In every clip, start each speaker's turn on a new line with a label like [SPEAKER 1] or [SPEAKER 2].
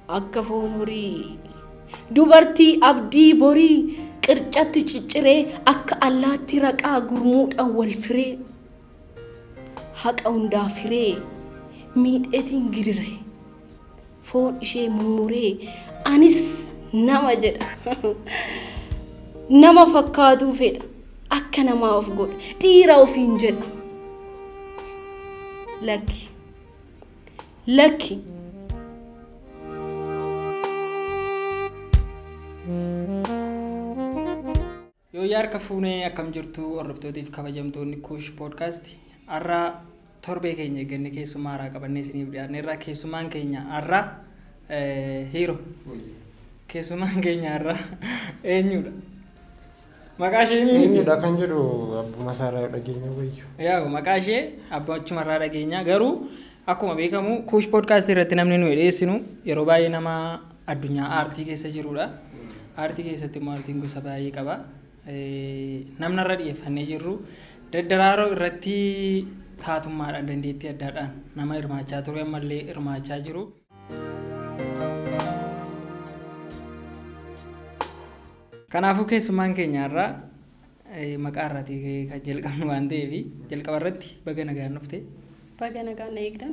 [SPEAKER 1] Akka foon horii dubartii abdii borii qircatti cicciree akka allaatti raqaa gurmuudhaan wal firee haqa hundaa firee miidheetiin gidire foon ishee mummuree anis nama jedha. Nama fakkaatuu fedha akka namaa of godha dhiira ofiin jedha. Lakki lakki.
[SPEAKER 2] Yooyyaa harka fuunee akkam jirtu hordoftootiif kabajamtoonni Kuush Poodkaast har'a torbee keenya eegganne keessummaa haaraa qabannee isiniif dhiyaanneerra. Keessummaan keenya har'a hiiro. Keessummaan keenya har'a eenyudha? Maqaa ishee himii miti.
[SPEAKER 3] Eenyudha kan jedhu abbuma isaarraa yoo dhageenya wayyu.
[SPEAKER 2] Yaa'u maqaa ishee abbaachumarraa dhageenya garuu akkuma beekamu Kuush Poodkaast irratti namni nuyi dhiyeessinu yeroo baay'ee nama addunyaa aartii keessa jirudha. Aartii keessatti immoo aartiin gosa baay'ee qaba. Namni irra dhiyeeffannee jirru daddaraaroo irratti taatummaadhaan dandeettii addaadhaan nama hirmaachaa ture ammallee hirmaachaa jiru. Kanaafuu keessummaan keenya har'aa maqaa irraatii kan jalqabnu waan ta'eef jalqaba irratti baga nagaan dhufte.
[SPEAKER 1] Baga nagaan na eegdan.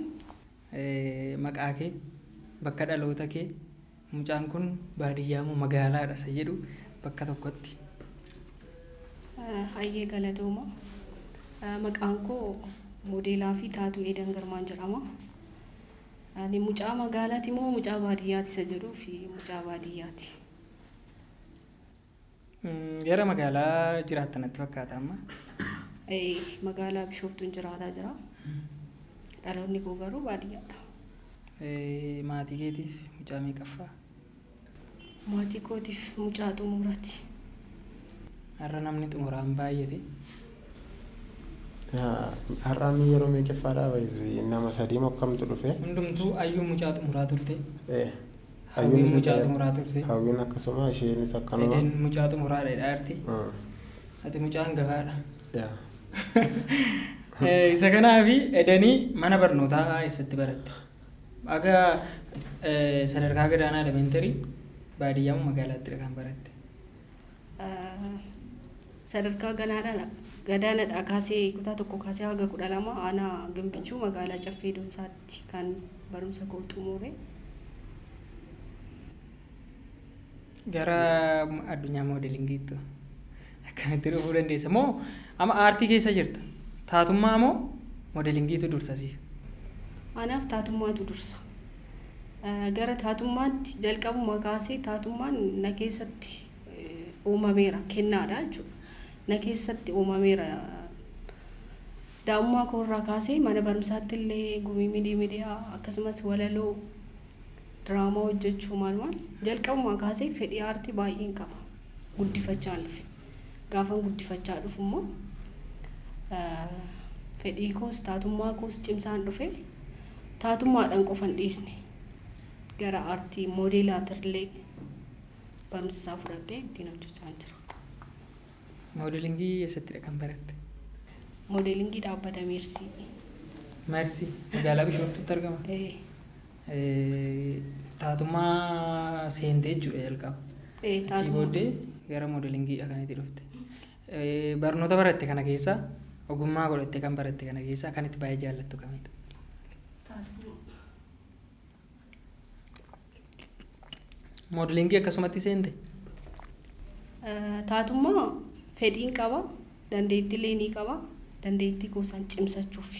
[SPEAKER 2] Maqaa kee, bakka dhaloota kee, mucaan kun baadiyyaa moo magaalaadha isa jedhu bakka tokkotti.
[SPEAKER 1] Hayyee galatooma. Maqaan koo moodeelaa fi taatuu Eedan Girmaan jedhama. Ani mucaa magaalaati moo mucaa baadiyyaati isa jedhuu fi mucaa baadiyyaati.
[SPEAKER 2] Gara magaalaa jiraatta natti fakkaata amma.
[SPEAKER 1] Magaalaa Bishooftuun jiraataa jira. Dhaloonni koo garuu baadiyyaadha.
[SPEAKER 2] Maatii keetiif mucaa meeqaffaa?
[SPEAKER 1] Maatii kootiif mucaa xumuraati.
[SPEAKER 2] Har'a namni xumuraan baay'ate.
[SPEAKER 3] Har'aan yeroo meeqaffaadhaa baay'ee nama sadii mokkamtu dhufe.
[SPEAKER 2] Hundumtuu ayyuu mucaa xumuraa turte. Hawwiin mucaa xumuraa turte.
[SPEAKER 3] Hawwiin akkasuma isheenis akkanuma.
[SPEAKER 2] Eden mucaa xumuraadha jedhaa jirti. Ati mucaa hangafaadha. Isa kanaafi Edenii mana barnootaa eessatti baratte? Aga sadarkaa gadaanaa elementarii baadiyyaa moo magaalaatti kan baratte?
[SPEAKER 1] Sadarkaa gadaanaadhaa kaasee kutaa 1 kaasee haga 12 aanaa Gimbichuu magaalaa Caffee Doonsaatti kan barumsa koo xumure.
[SPEAKER 2] Gara addunyaa moodelingiitti akkamitti dhufuu dandeessa? Moo amma aartii keessa jirta? Taatummaa moo moodelingiitu dursa siif?
[SPEAKER 1] Anaaf taatummaatu dursa. Gara taatummaatti jalqabuma kaasee taatummaan na keessatti uumameera kennaadha jechuudha. Na keessatti uumameera. Daa'imummaa koo irraa kaasee mana barumsaatti illee gumii miidiyaa akkasumas walaloo diraamaa hojjechuu maal maal jalqabumaa kaasee fedhii aartii baay'een qaba. Guddifachaa dhufe. Gaafan guddifachaa dhufu immoo fedhii koos taatummaa koos cimsaan dhufe taatummaadhaan qofa hin dhiisne gara aartii moodeelaatirlee barumsa isaa fudhadhee ittiin hojjechaa jira.
[SPEAKER 2] Moodelingii eessattidha kan baratte?
[SPEAKER 1] Moodelingii dhaabbata Meersii.
[SPEAKER 2] Meersii magaalaa Bishooftuutti argama? Taatummaa seentee jechuudha jalqaba. Achii booddee gara moodelingiidha kan itti dhufte. Barnoota baratte kana keessaa ogummaa godhattee kan baratte kana keessaa kan itti baay'ee jaallattu kamidha? Moodelingii akkasumatti seente?
[SPEAKER 1] Taatummaa fedhiin qaba, dandeettiilee ni qaba, dandeettii koo san cimsachuuf.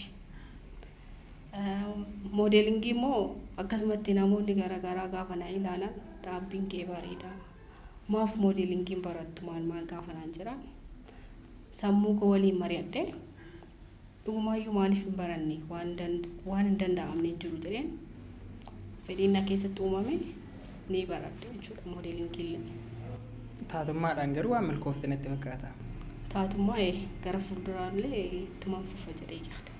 [SPEAKER 1] Moodelingii immoo akkasumatti namoonni garaagaraa gaafa na ilaalan dhaabbiin kee bareeda. Maaf moodelingiin barattu maal maal gaafa naan jedhan sammuu koo waliin mari'adhee dhugumaayyuu maaliif hin baranne waan hin danda'amne hin jiru jedheen fedhiin na keessatti uumame ni baradhe jechuudha moodelingii illee.
[SPEAKER 2] Taatummaadhaan garuu waan milkoofte natti fakkaata.
[SPEAKER 1] Taatummaa gara fuulduraallee ittuman fufa jedhee yaada.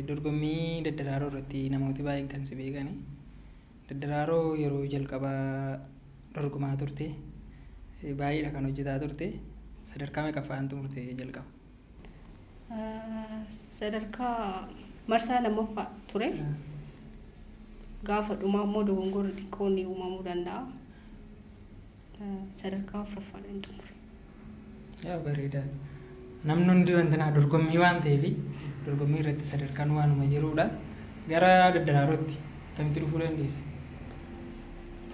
[SPEAKER 2] Dorgommii daddaraaroo irratti namooti baay'een kan si beekani. Daddaraaroo yeroo jalqabaa dorgomaa turte baay'eedha kan hojjetaa turte. Sadarkaa meeqaffaan xumurte jalqaba?
[SPEAKER 1] Sadarkaa marsaa lammaffaa ture. Gaafa dhumaa immoo dogongorri xiqqoon ni uumamuu danda'a. Sadarkaa afuraffaadhaan xumure.
[SPEAKER 2] Yaa bareedaa. Namni hundi wanti naa dorgommii waan ta'eef dorgommii irratti sadarkaan waanuma jirudha. Gara Daddaraarootti akkamitti dhufuu dandeesse?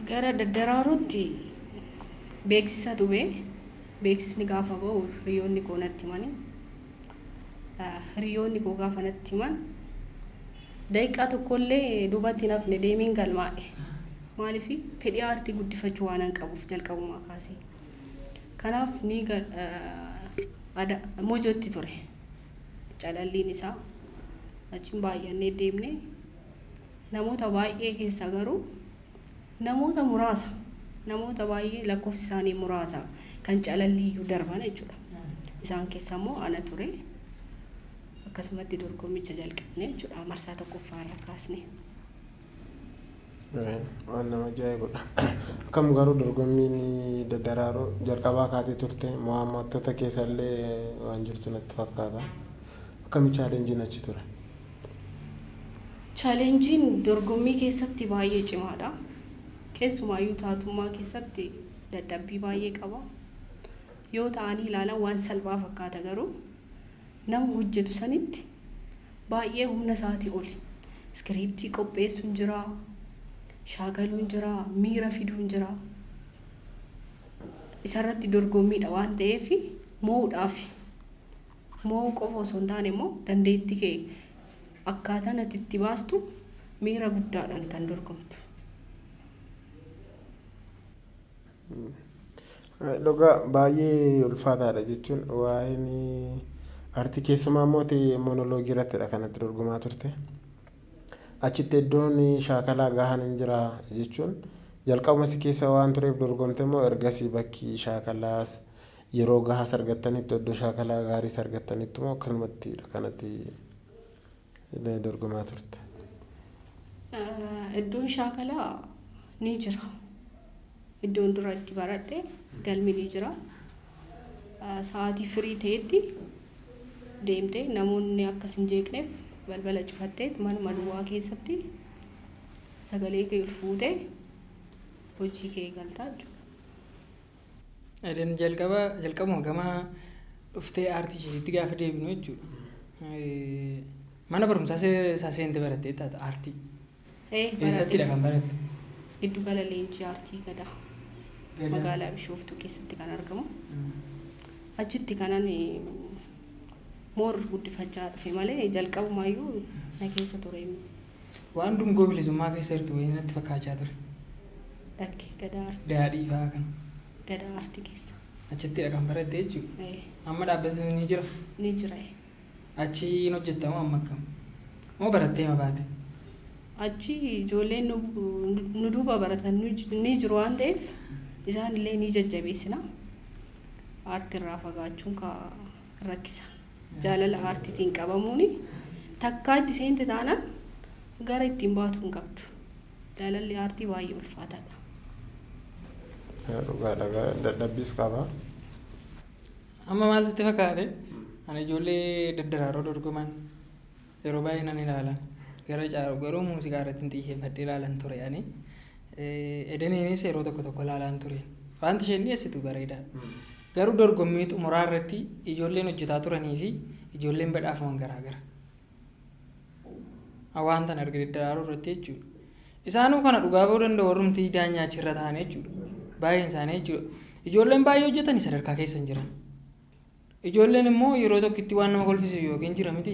[SPEAKER 1] Gara Daddaraarootti beeksisatu ba'e. Beeksisni gaafa ba'u hiriyoonni koo natti himani. Hiriyoonni koo gaafa natti himan daqiiqaa tokkollee duubatti hin hafne deemeen galmaa'e. Maaliif fedhii aartii guddifachuu waan an qabuuf jalqabumaa kaasee. Kanaaf ni Mojootti ture calalliin isaa. Achiin baay'annee deemne namoota baay'ee keessaa garuu namoota muraasa namoota baay'ee lakkoofsi isaanii muraasa kan calallii iyyuu darban jechuudha. Isaan keessa immoo ana ture. Akkasumatti dorgommicha jalqabne jechuudha marsaa tokkoffaa irra kaasne.
[SPEAKER 3] Waan nama ajaa'ibudha. Akkam garuu dorgommiin Daddaraaroo jalqabaa kaatee turte mo'ammattoota keessallee waan jirtu natti fakkaata. Akkami chaalenjiin achi ture?
[SPEAKER 1] Chaalenjiin dorgommii keessatti baay'ee cimaadha. Keessumaayyuu taatummaa keessatti dadhabbii baay'ee qaba. Yoo ta'anii ilaalan waan salphaa fakkaata garuu nama hojjetu sanitti baay'ee humna isaatii oli. Iskiriiptii qopheessuun jira, shaakaluun jira, miira fiduun jira. Isarratti dorgommiidha waan ta'eef moo'uudhaaf moo'uu qofa osoo hin taane immoo dandeettii kee akkaataan ati itti baastu miira guddaadhaan kan dorgomtu.
[SPEAKER 3] Dhugaa baay'ee ulfaataadha jechuun waa'een aartii keessumaa immoo monoloogii irrattidha kanatti dorgomaa turte. Achitti iddoon shaakalaa gahaan hin jira jechuun jalqabuma si keessa waan tureef dorgomte immoo ergasii bakki shaakalaas yeroo gahaas argattanitti iddoo shaakalaa gaariis argattanitti immoo akkanumattidha kanatti dorgomaa turte.
[SPEAKER 1] Iddoon shaakalaa ni jira. Iddoon dura itti baradhe galmi ni jira. Sa'aatii firii ta'etti deemtee namoonni akkas hin jeeqneef balbala cufattee manuma duwwaa keessatti sagalee kee ol fuutee hojii kee galtaa jechuudha.
[SPEAKER 2] Eden jalqaba jalqabuma gama dhuftee aartii isheetti gaafa deebinu jechuudha. Mana barumsaa isaa seente barattee taata aartii. Eessattidha kan baratte?
[SPEAKER 1] Giddu gala leenjii aartii Gadaa magaalaa Bishooftuu keessatti kan argamu. Achitti kanan moor guddifachaa dhufe malee jalqabumaayyuu na keessa ture.
[SPEAKER 2] Waan dungoo bilisummaa keessa jirtu wayii natti fakkaachaa ture.
[SPEAKER 1] Lakki Gadaa aartii.
[SPEAKER 2] Daadhii fa'aa kana.
[SPEAKER 1] Gadaa aartii keessa.
[SPEAKER 2] Achittidha kan baratte jechuudha. Amma dhaabbatni ni jira?
[SPEAKER 1] Ni jira.
[SPEAKER 2] Achi hin hojjettamu amma akkam? Moo barattee ma baate?
[SPEAKER 1] Achi ijoolleen nu duuba baratan ni jiru waan ta'eef isaan illee ni jajjabeessina. Aartii irraa fagaachuun ka rakkisa. Jaalala aartiitiin qabamuuni takkaa itti seente taanaan gara ittiin baatu hin qabdu. Jaalalli aartii baay'ee ulfaataadha.
[SPEAKER 3] Dhugaadha dadhabbiis qaba.
[SPEAKER 2] Amma maal sitti fakkaate? Ani ijoollee daddaraaroo dorgoman yeroo baay'ee nan ilaala. Gara caalu garuu muuziqaa irratti hin xiyyeeffadhee ilaalan ture ani. Edeniinis yeroo tokko tokko ilaalaan ture. Wanti isheen dhiyeessitu bareedaadha. Garuu dorgommii xumuraa irratti ijoolleen hojjetaa turanii fi ijoolleen badhaafaman garaagara. Waan tan arge daddaraaroo irratti jechuudha. Isaanuu kana dhugaa ba'uu danda'u warrumti daanyaa achirra ta'an jechuudha. Baay'een isaanii jechuudha. Ijoolleen baay'ee hojjetanii sadarkaa keessa hin jiran. Ijoolleen immoo yeroo tokkotti waan nama kolfisiisu yookiin jira miti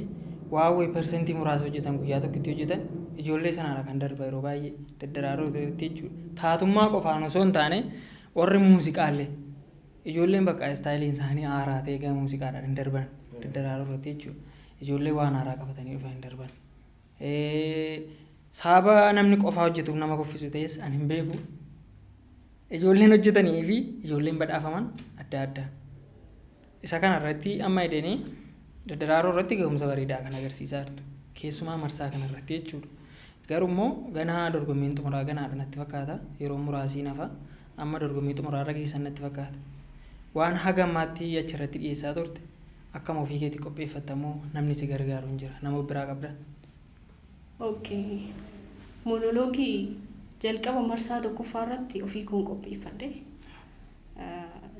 [SPEAKER 2] waa wayii persentii muraasa hojjetan guyyaa tokkotti hojjetan ijoollee sanaadha kan darba yeroo baay'ee daddaraaroo irratti jechuudha. Taatummaa qofaan osoo hin taane warri muuziqaallee ijoolleen bakka istaayiliin isaanii haaraa ta'e gama muuziqaadhaan hin darban daddaraaroo irratti jechuudha. Ijoollee waan haaraa qabatanii dhufan hin darban. Sababa namni qofaa hojjetuuf nama koffisu ta'es ani hin beeku. Ijoolleen hojjetanii fi ijoolleen badhaafaman adda adda. Isa kana irratti amma edeenii daddaraaroo irratti gahumsa bareedaa kan agarsiisaa jirtu. Keessumaa marsaa kana irratti jechuudha. Garuu immoo ganaa dorgommiin xumuraa ganaadha natti fakkaata. Yeroo muraasiin hafa. Amma dorgommii xumuraa irra geessan natti fakkaata. Waan haga ammaatti achirratti dhiyeessaa turte akkama ofii keetii qopheeffattamoo namni si gargaaru hin jira. Nama biraa qabda.
[SPEAKER 1] Okay. Monoloogii jalqaba marsaa tokkoffaa irratti ofii koon qopheeffadhe.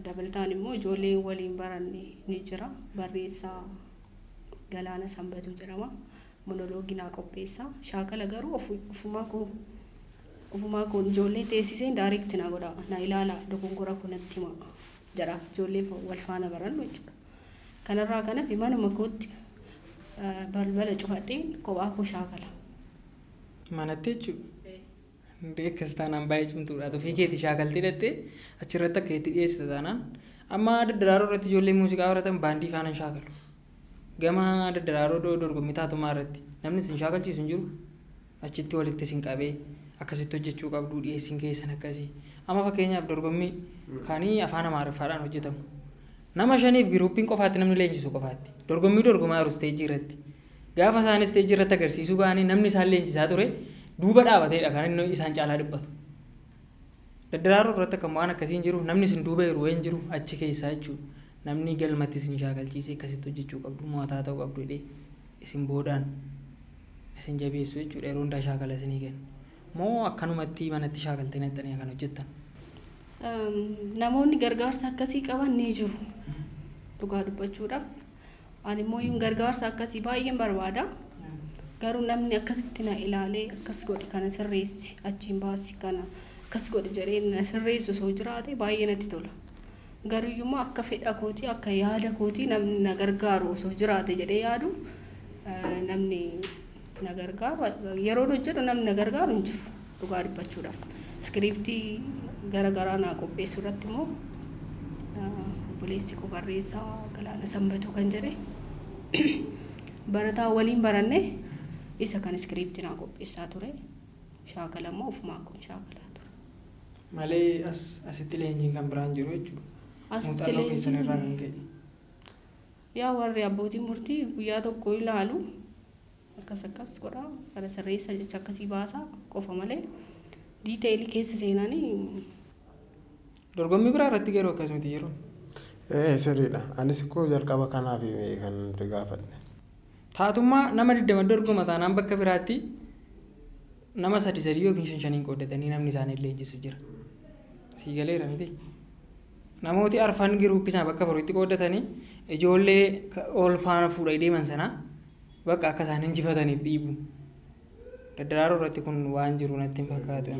[SPEAKER 1] Dabalataan immoo ijoolleen waliin baranne ni jira. Barreessaa Galaana Sanbatuu jedhama. Monoloogii naa qopheessa. Shaakala garuu ofumaa koon ijoollee teessiseen direct na godha. Na ilaala, dogongora koo natti hima jedha. Ijoollee wal faana barannu jechuudha. Kanarraa kan hafe manuma kootti balbala cufadheen kophaa koo shaakala.
[SPEAKER 2] Manatti jechuudha. Hundee akkas taanaan baay'ee cimtuudha. Ofii keetii shaakaltee hidhattee achirratti akka itti dhiyeessite taanaan amma daddaraaroo irratti ijoollee muuziqaa baratan baandii faana hin shaakalu. Gama daddaraaroo dorgommii taatumaa irratti namni isin shaakalchiisu hin jiru. Achitti walitti isin qabee akkasitti hojjechuu qabdu, dhiyeessiin keessan akkasii. Amma fakkeenyaaf dorgommii kaanii afaan Amaariffaadhaan hojjetamu. Nama shaniif groupiin qofaatti namni leenjisu qofaatti. Dorgommii dorgomaa jiru isteejii irratti. Gaafa isaan isteejii irratti agarsiisuu ba'anii namni isaan leenjisaa ture duuba dhaabateedha kan inni isaan caalaa dhiphatu. Daddaraaroo irratti akka waan akkasii hin jiru, namni isin duuba jiru hin jiru achi keessaa jechuudha. Namni galmatti isin shaakalchiisee akkasitti hojjechuu qabdu, mo'ataa ta'uu qabdu jedhee isin boodaan isin jabeessu jechuudha, yeroo hundaa shaakala isinii kennu. Moo akkanumatti manatti shaakaltee naqxanii kan hojjettan?
[SPEAKER 1] Namoonni gargaarsa akkasii qaban ni jiru. Dhugaa dubbachuudhaaf ani immoo gargaarsa akkasii baay'een barbaada. Garuu namni akkasitti na ilaalee akkas godhi, kana sirreessi, achiin baasi, kana akkas godhi jedhee na sirreessu osoo jiraate baay'ee natti tola. Garuu immoo akka fedha kootii, akka yaada kootii namni na gargaaru osoo jiraate jedhee yaadu, namni na gargaaru yeroo hojjedhu namni na gargaaru hin jiru dhugaa dubbachuudhaaf. Iskiriiptii gara garaa naa qopheessu irratti immoo obboleessi koo barreessaa Galaana Sanbatuu kan jedhe barataa waliin baranne isa kan iskiriiptii naa qopheessaa ture. Shaakala immoo ofumaa kun shaakalaa ture.
[SPEAKER 2] Malee asitti leenjiin kan biraan jiru jechuudha.
[SPEAKER 1] Asitti
[SPEAKER 2] Muuxannoo keessan irraa kan
[SPEAKER 1] leenjiin
[SPEAKER 2] ka'e.
[SPEAKER 1] Yaa warri abbootiin murtii guyyaa tokko ilaalu, akkas akkas godha, kana sirreessa, jecha akkasii baasaa qofa malee detailii keessa seenanii
[SPEAKER 2] Dorgommii biraa irratti garuu akkas miti yeroo.
[SPEAKER 3] Ee, sirriidha. Anis koo jalqaba kanaaf kan si gaafadhe.
[SPEAKER 2] Taatummaa nama 20 dorgoma taanaan bakka biraatti nama sadi sadi yookiin shan shaniin qooddatanii namni isaanii leenjisu jira. Sii galeera miti? Namooti arfan groupii sana bakka afuritti qooddatanii ijoollee ol faana fuudhanii deeman sana bakka akka isaan injifataniif dhiibu. Daddaraaroo irratti kun waan jiru natti hin fakkaatu.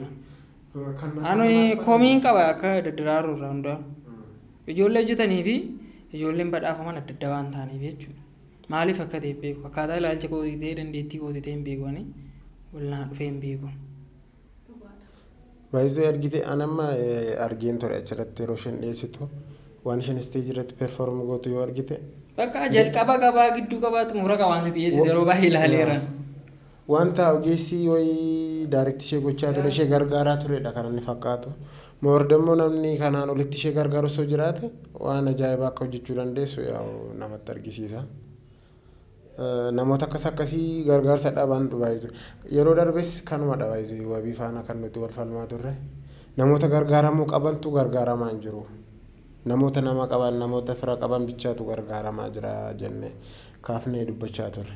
[SPEAKER 2] Ani komiin qaba akka daddaraaroo irraa hundaa. Ijoollee hojjetanii fi ijoolleen badhaafaman adda adda waan ta'aniif jechuudha. Maaliif akka ta'e beeku. Akkaataa ilaalcha kootii ta'ee dandeettii kootii ta'e hin beeku, ani wal naa dhufee hin beeku.
[SPEAKER 3] Baay'isee argite, an amma argeen ture achirratti yeroo isheen dhiyeessitu, waan isheen isteejii irratti perform gootu yoo argite.
[SPEAKER 2] Bakka jalqaba qabaa, gidduu qabaa, xumura qabaa wanti dhiyeessite yeroo baay'ee ilaaleera.
[SPEAKER 3] Wanta ogeessi wayii direct ishee gochaa ture, ishee gargaaraa turedha kan inni fakkaatu. Moor immoo namni kanaan olitti ishee gargaaru osoo jiraate waan ajaa'ibaa akka hojjechuu dandeessu yaa'u namatti argisiisa. Namoota akkas akkasii gargaarsa dhaban baay'isu. Yeroo darbes kanumadha baay'isu, wabii faana kan nuti wal falmaa turre. Namoota gargaaramuu qabantu gargaaramaa hin jiru. Namoota nama qaban, namoota fira qaban bichaatu gargaaramaa jira jennee kaafnee dubbachaa turre.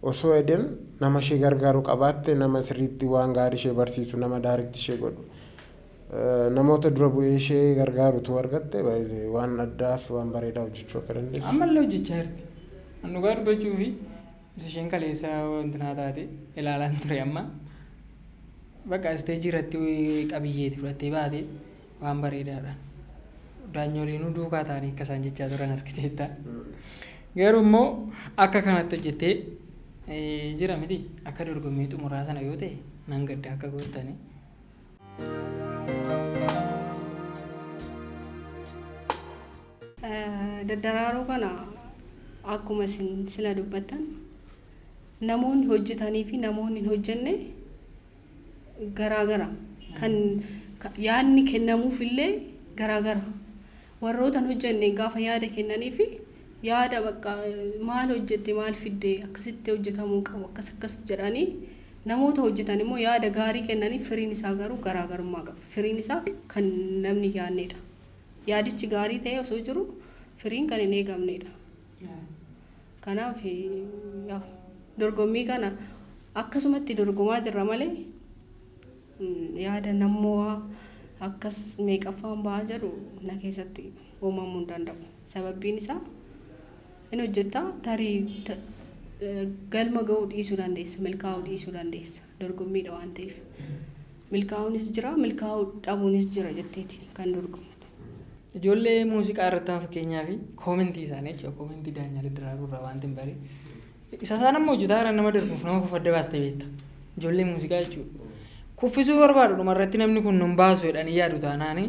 [SPEAKER 3] Osoo Eden nama ishee gargaaru qabaatte, nama sirriitti waan gaarii ishee barsiisu, nama direct ishee godhu, namoota dura bu'ee ishee gargaarutu argatte, waan addaaf waan bareedaa hojjechuu akka dandeessu.
[SPEAKER 2] Ammallee hojjechaa jirti. An dhugaa dubbachuu fi isa isheen kaleessa wanti naa taate ilaalaan ture amma. Bakka isteejii irratti qabiyyeeti fudhattee baate waan bareedaadha. Daanyoliinuu duukaa ta'anii akka isaan jechaa turan argiteetta. Garuu immoo akka kanatti hojjettee jira miti, akka dorgommii xumuraa sana yoo ta'e nan gadda akka goottanii.
[SPEAKER 1] Daddaraaroo kana akkuma isin sila dubbattan namoonni hojjetanii fi namoonni hin hojjenne garaagara. Kan yaadni kennamuuf illee garaagara. Warroota hin hojjenne gaafa yaada kennanii fi yaada bakka maal hojjette, maal fidde, akkasitti hojjetamuu qabu, akkas akkas jedhanii, namoota hojjetan immoo yaada gaarii kennanii, firiin isaa garuu garaagarummaa qaba. Firiin isaa kan namni hin yaadnedha. Yaadichi gaarii ta'ee osoo jiru firiin kan hin eegamnedha. Kanaaf dorgommii kana akkasumatti dorgomaa jirra malee Yaada nammoo akkas meeqaffaan ba'aa jedhu na keessatti uumamuu hin danda'u. Sababbiin isaa hin hojjettaa tarii galma ga'uu dhiisuu dandeessa, milkaa'uu dhiisuu dandeessa dorgommiidha waan ta'eef. Milkaa'uunis jira, milkaa'uu dhabuunis jira jetteeti kan dorgomtu.
[SPEAKER 2] Ijoollee muuziqaa irratti fakkeenyaa fi koomentii isaanii jechuudha. Koomentii daanyaa daddaraaruu irraa wanti hin bare. Isa isaan amma hojjetaa jiran nama darbuuf nama kufu adda baastee beekta. Ijoollee muuziqaa jechuudha. Kuffisuu barbaadu dhuma irratti namni kun nun baasu jedhanii yaadu taanaani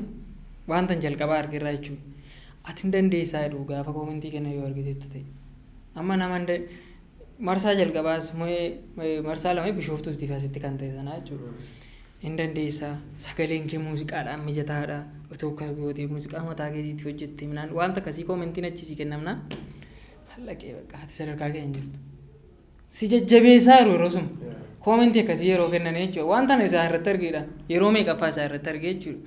[SPEAKER 2] wanta hin jalqabaa argirraa jechuudha. Ati hin dandeessaa jedhu gaafa koomentii kenna yoo argiteetta ta'e. Amma nama marsaa jalqabaas marsaa lama Bishooftuutti fi asitti kan ta'e sanaa jechuudha. Hin dandeessaa, sagaleen kee muuziqaadhaan mijataadha, otoo akkas gootee muuziqaa mataa keetiitti hojjette minaan wanta akkasii koomentiin achisii kennamnaan hallaqee bakka ati sadarkaa kee hin jirtu. Si jajjabeessaa jiru yeroo sun koomentii akkasii yeroo kennan jechuudha. Wanta ani isaan irratti argeedha. Yeroo meeqaffaa isaan irratti argee jechuudha.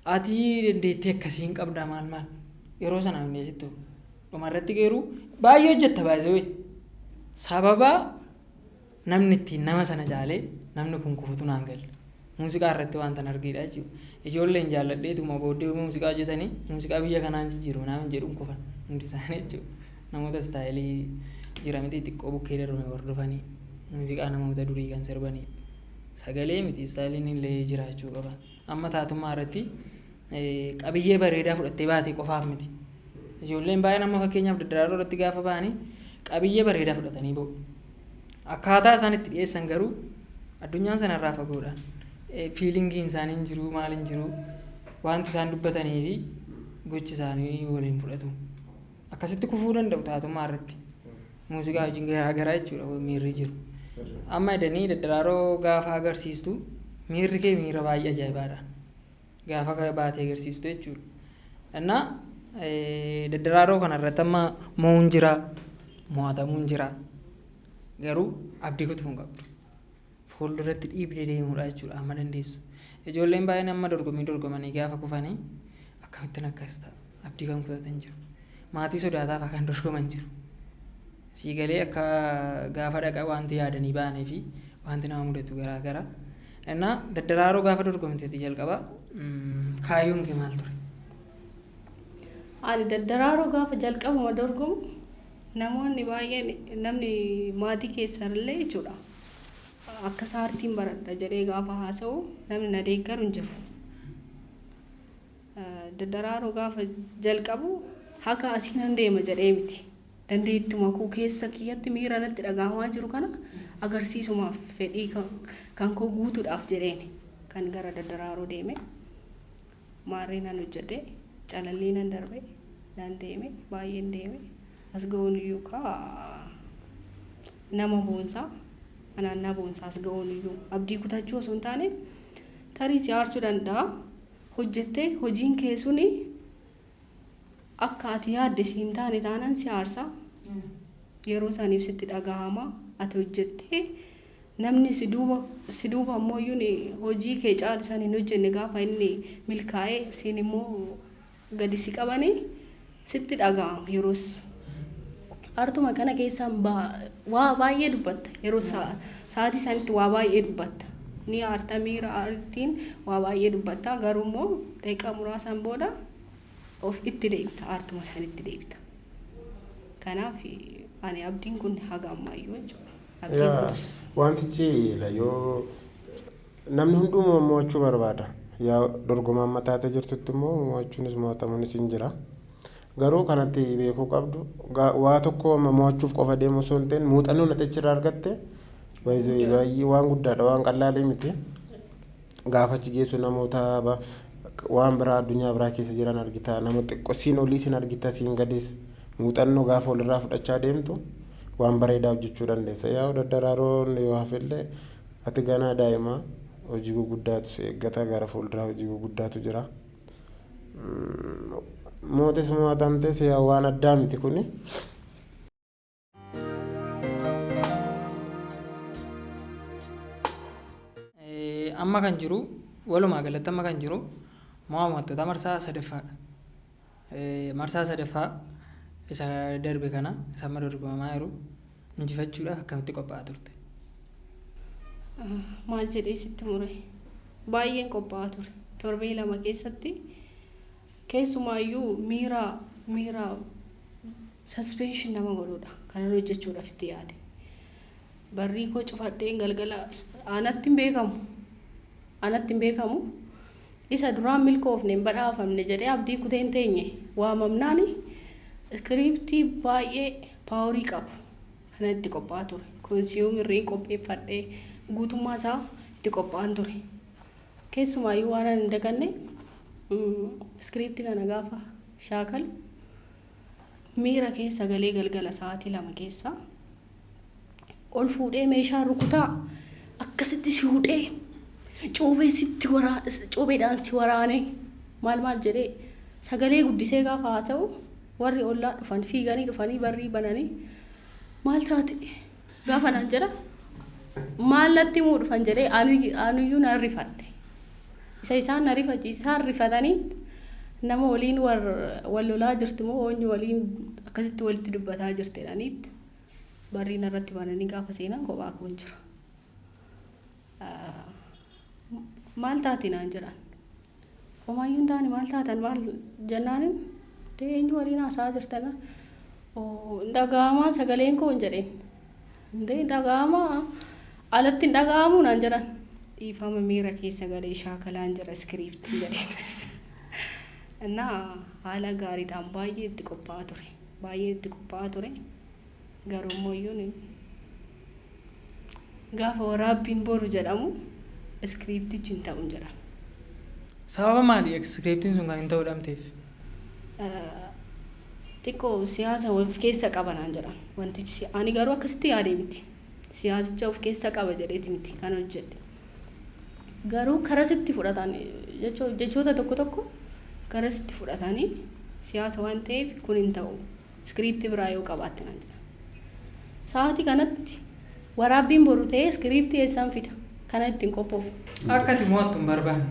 [SPEAKER 2] Ati dandeettii akkasii hin qabda maal maal yeroo sana hin sitti dhuma irratti garuu baay'ee hojjetta baay'ee sababa namni ittiin nama sana caalee namni kun kufutu naan galle. Muuziqaa irratti wanta argeedha jechuudha. Ijoolleen jaalladheetuma booddee muuziqaa hojjetanii muuziqaa biyya kanaan jijjiiru naan jedhuun kufan hundi isaanii jechuudha. Namoota istaayilii jira miti xiqqoo bukkee darbame hordofanii muuziqaa namoota durii kan sirbanii sagalee miti istaayiliin illee jiraachuu qaba. Amma taatummaa irratti qabiyyee bareedaa fudhattee baatee qofaaf miti. Ijoolleen baay'een amma fakkeenyaaf daddaraaroo irratti gaafa ba'anii qabiyyee bareedaa fudhatanii ba'u. Akkaataa isaan itti dhiyeessan garuu addunyaan sanarraa fagoodha. Fiilingiin isaanii hin jiru, maal hin jiru, wanti isaan dubbatanii fi gochi isaanii waliin fudhatu. Akkasitti kufuu danda'u taatummaa irratti. Muuziqaa wajjin garaa garaa jechuudha miirri jiru. Amma edanii daddaraaroo gaafa agarsiistu miirri kee miira baay'ee ajaa'ibaadha. Gaafa baatee agarsiistu jechuudha. Innaa daddaraaroo kana irratti amma mo'uun jira, mo'atamuun jira. Garuu abdii kutuu hin qabdu. Fuulduratti dhiibdee deemuudha jechuudha amma dandeessu. Ijoolleen baay'een amma dorgommii dorgomanii gaafa kufanii akkamittiin akkas ta'a abdii kan kutatan jiru. Maatii sodaataaf kan dorgoman jiru. Sii galee akka gaafa dhaqa wanti yaadanii ba'anii fi wanti nama mudatu garaa gara. Innaa daddaraaroo gaafa dorgomteeti jalqaba kaayyoon kee maal ture?
[SPEAKER 1] Ani daddaraaroo gaafa jalqabuma dorgomu namoonni baay'een namni maatii keessallee jechuudha. Akka aartiin baradha jedhee gaafa haasa'u namni na deeggaru hin jiru. Daddaraaroo gaafa jalqabu haga asii nan deema jedhee miti. Dandeettuma koo keessa kiyyatti miira natti dhagahamaa jiru kana agarsiisumaaf fedhii kan koo guutuudhaaf jedheen kan gara daddaraaroo deeme. Maarree nan hojjedhe, calallii nan darbe, nan deeme, baay'een deeme. As ga'uun iyyuu kaa nama boonsaa, anaan na boonsaa as ga'uun iyyuu abdii kutachuu osoo hin taane tarii si aarsuu danda'a. Hojjettee hojiin kee suni akka ati yaadde si hin taane taanaan si aarsa. Yeroo saniif sitti dhagahama. Ati hojjettee namni si duuba ammoo iyyuu hojii kee caalu san hin hojjenne gaafa inni milkaa'ee siin immoo gadi si qabanii sitti dhagahama yeroos. Aartuma kana keessaan waa baay'ee dubbatta. Yeroo sa'aatii sanitti waa baay'ee dubbatta. Ni aarta miira aartiin waa baay'ee dubbatta. Garuu immoo daqiiqaa muraasaan booda of itti deebita. Aartuma sanitti deebita. Kanaaf ani abdiin kun haga ammayyuu jechuudha. Abdiin kutus.
[SPEAKER 3] Wantichi yoo namni hunduu mo'achuu barbaada. Yaa dorgomaan mataatee jirtutti immoo mo'achuunis mo'atamuunis hin jira. Garuu kanatti beekuu qabdu waa tokko amma mo'achuuf qofa deemu osoo hin ta'in muuxannoo ati achirraa argatte baay'ee waan guddaadha, waan qallaalee miti. Gaafa achi geessu namoota waan biraa addunyaa biraa keessa jiran argita, nama xiqqoo siin olii siin argita, siin gadis muuxannoo gaafa walirraa fudhachaa deemtu waan bareedaa hojjechuu dandeessa. Yaa daddaraaroon yoo hafellee ati ganaa daa'ima hojii guguddaatu si eeggata, gara fuulduraa hojii guguddaatu jira. Mootis mo'atamtes yaa waan addaa miti kuni.
[SPEAKER 2] Amma kan jiru walumaa galatti amma kan jiru mo'attoota marsaa sadaffaadha. Marsaa sadaffaa isa darbe kana isa amma dorgomamaa jiru injifachuudhaaf akkamitti qophaa'aa turte?
[SPEAKER 1] Maal jedhee sitti mure? Baay'een qophaa'aa ture. Torbee 2 keessatti keessumaayyuu miira suspension nama godhudha. Kanan hojjechuudhaaf itti yaade. Barrii koo cufadheen galgala anatti hin beekamu. Anatti hin beekamu. Isa duraan milkoofne hin badhaafamne jedhee abdii kutee hin teenye waamamnaani iskiriiptii baay'ee paaworii qabu. Kana itti qophaa'aa ture. Konsiyuumirriin qopheeffadhee guutummaa isaa itti qophaa'an ture. Keessumaayyuu waan ani hin daganne iskiriiptii kana gaafa shaakalu miira keessa galee galgala sa'aatii 2 keessa ol fuudhee meeshaa rukutaa akkasitti si hudhee cuubee sitti cuubeedhaan si waraanee maal maal jedhee sagalee guddisee gaafa haasa'u warri ollaa dhufan fiiganii dhufanii barrii bananii maal taate gaafa naan jedha maal natti himuu dhufan jedhee aniyyuu nan rifadhe. Isa isaan na rifachiise isaan rifatanii nama waliin wal lolaa jirti moo eenyu waliin akkasitti walitti dubbataa jirti jedhaniitti barrii narratti bananii gaafa seenan kophaa koon jira. Maal taate naan jedhan. Homaayyuu hin taane maal taatan maal jennaanin eenyu waliin haasa'aa jirtana. Hin dhaga'amaa sagaleen koo hin jedheen. Hin dhaga'amaa alatti hin dhaga'amuu naan jedhan. Dhiifama miira keessa galee shaakalaan jira iskiriiptii jedheen. Innaa haala gaariidhaan baay'ee itti qophaa'aa ture. Baay'ee itti qophaa'aa ture. Garuu immoo iyyuu gaafa waraabbiin boru jedhamu iskiriiptichi hin ta'u jedhan.
[SPEAKER 2] Sababa maali iskiriiptiin sun kan hin ta'uu dhabdeef?
[SPEAKER 1] Xiqqoo siyaasa of keessa qaba naan jedhan. Wantichi ani garuu akkasitti yaadee miti. Siyaasicha of keessa qaba jedheeti miti kan hojjedhe. Garuu karasitti fudhatan jechoota tokko tokko karasitti fudhatanii siyaasa waan ta'eef kun hin ta'u. Iskiriiptii biraa yoo qabaatte naan jedhan. Sa'aatii kanatti waraabbiin boru ta'ee iskiriiptii eessaan fida? Kana ittiin qophoofne.
[SPEAKER 2] Akka ati mo'attu hin barbaanne.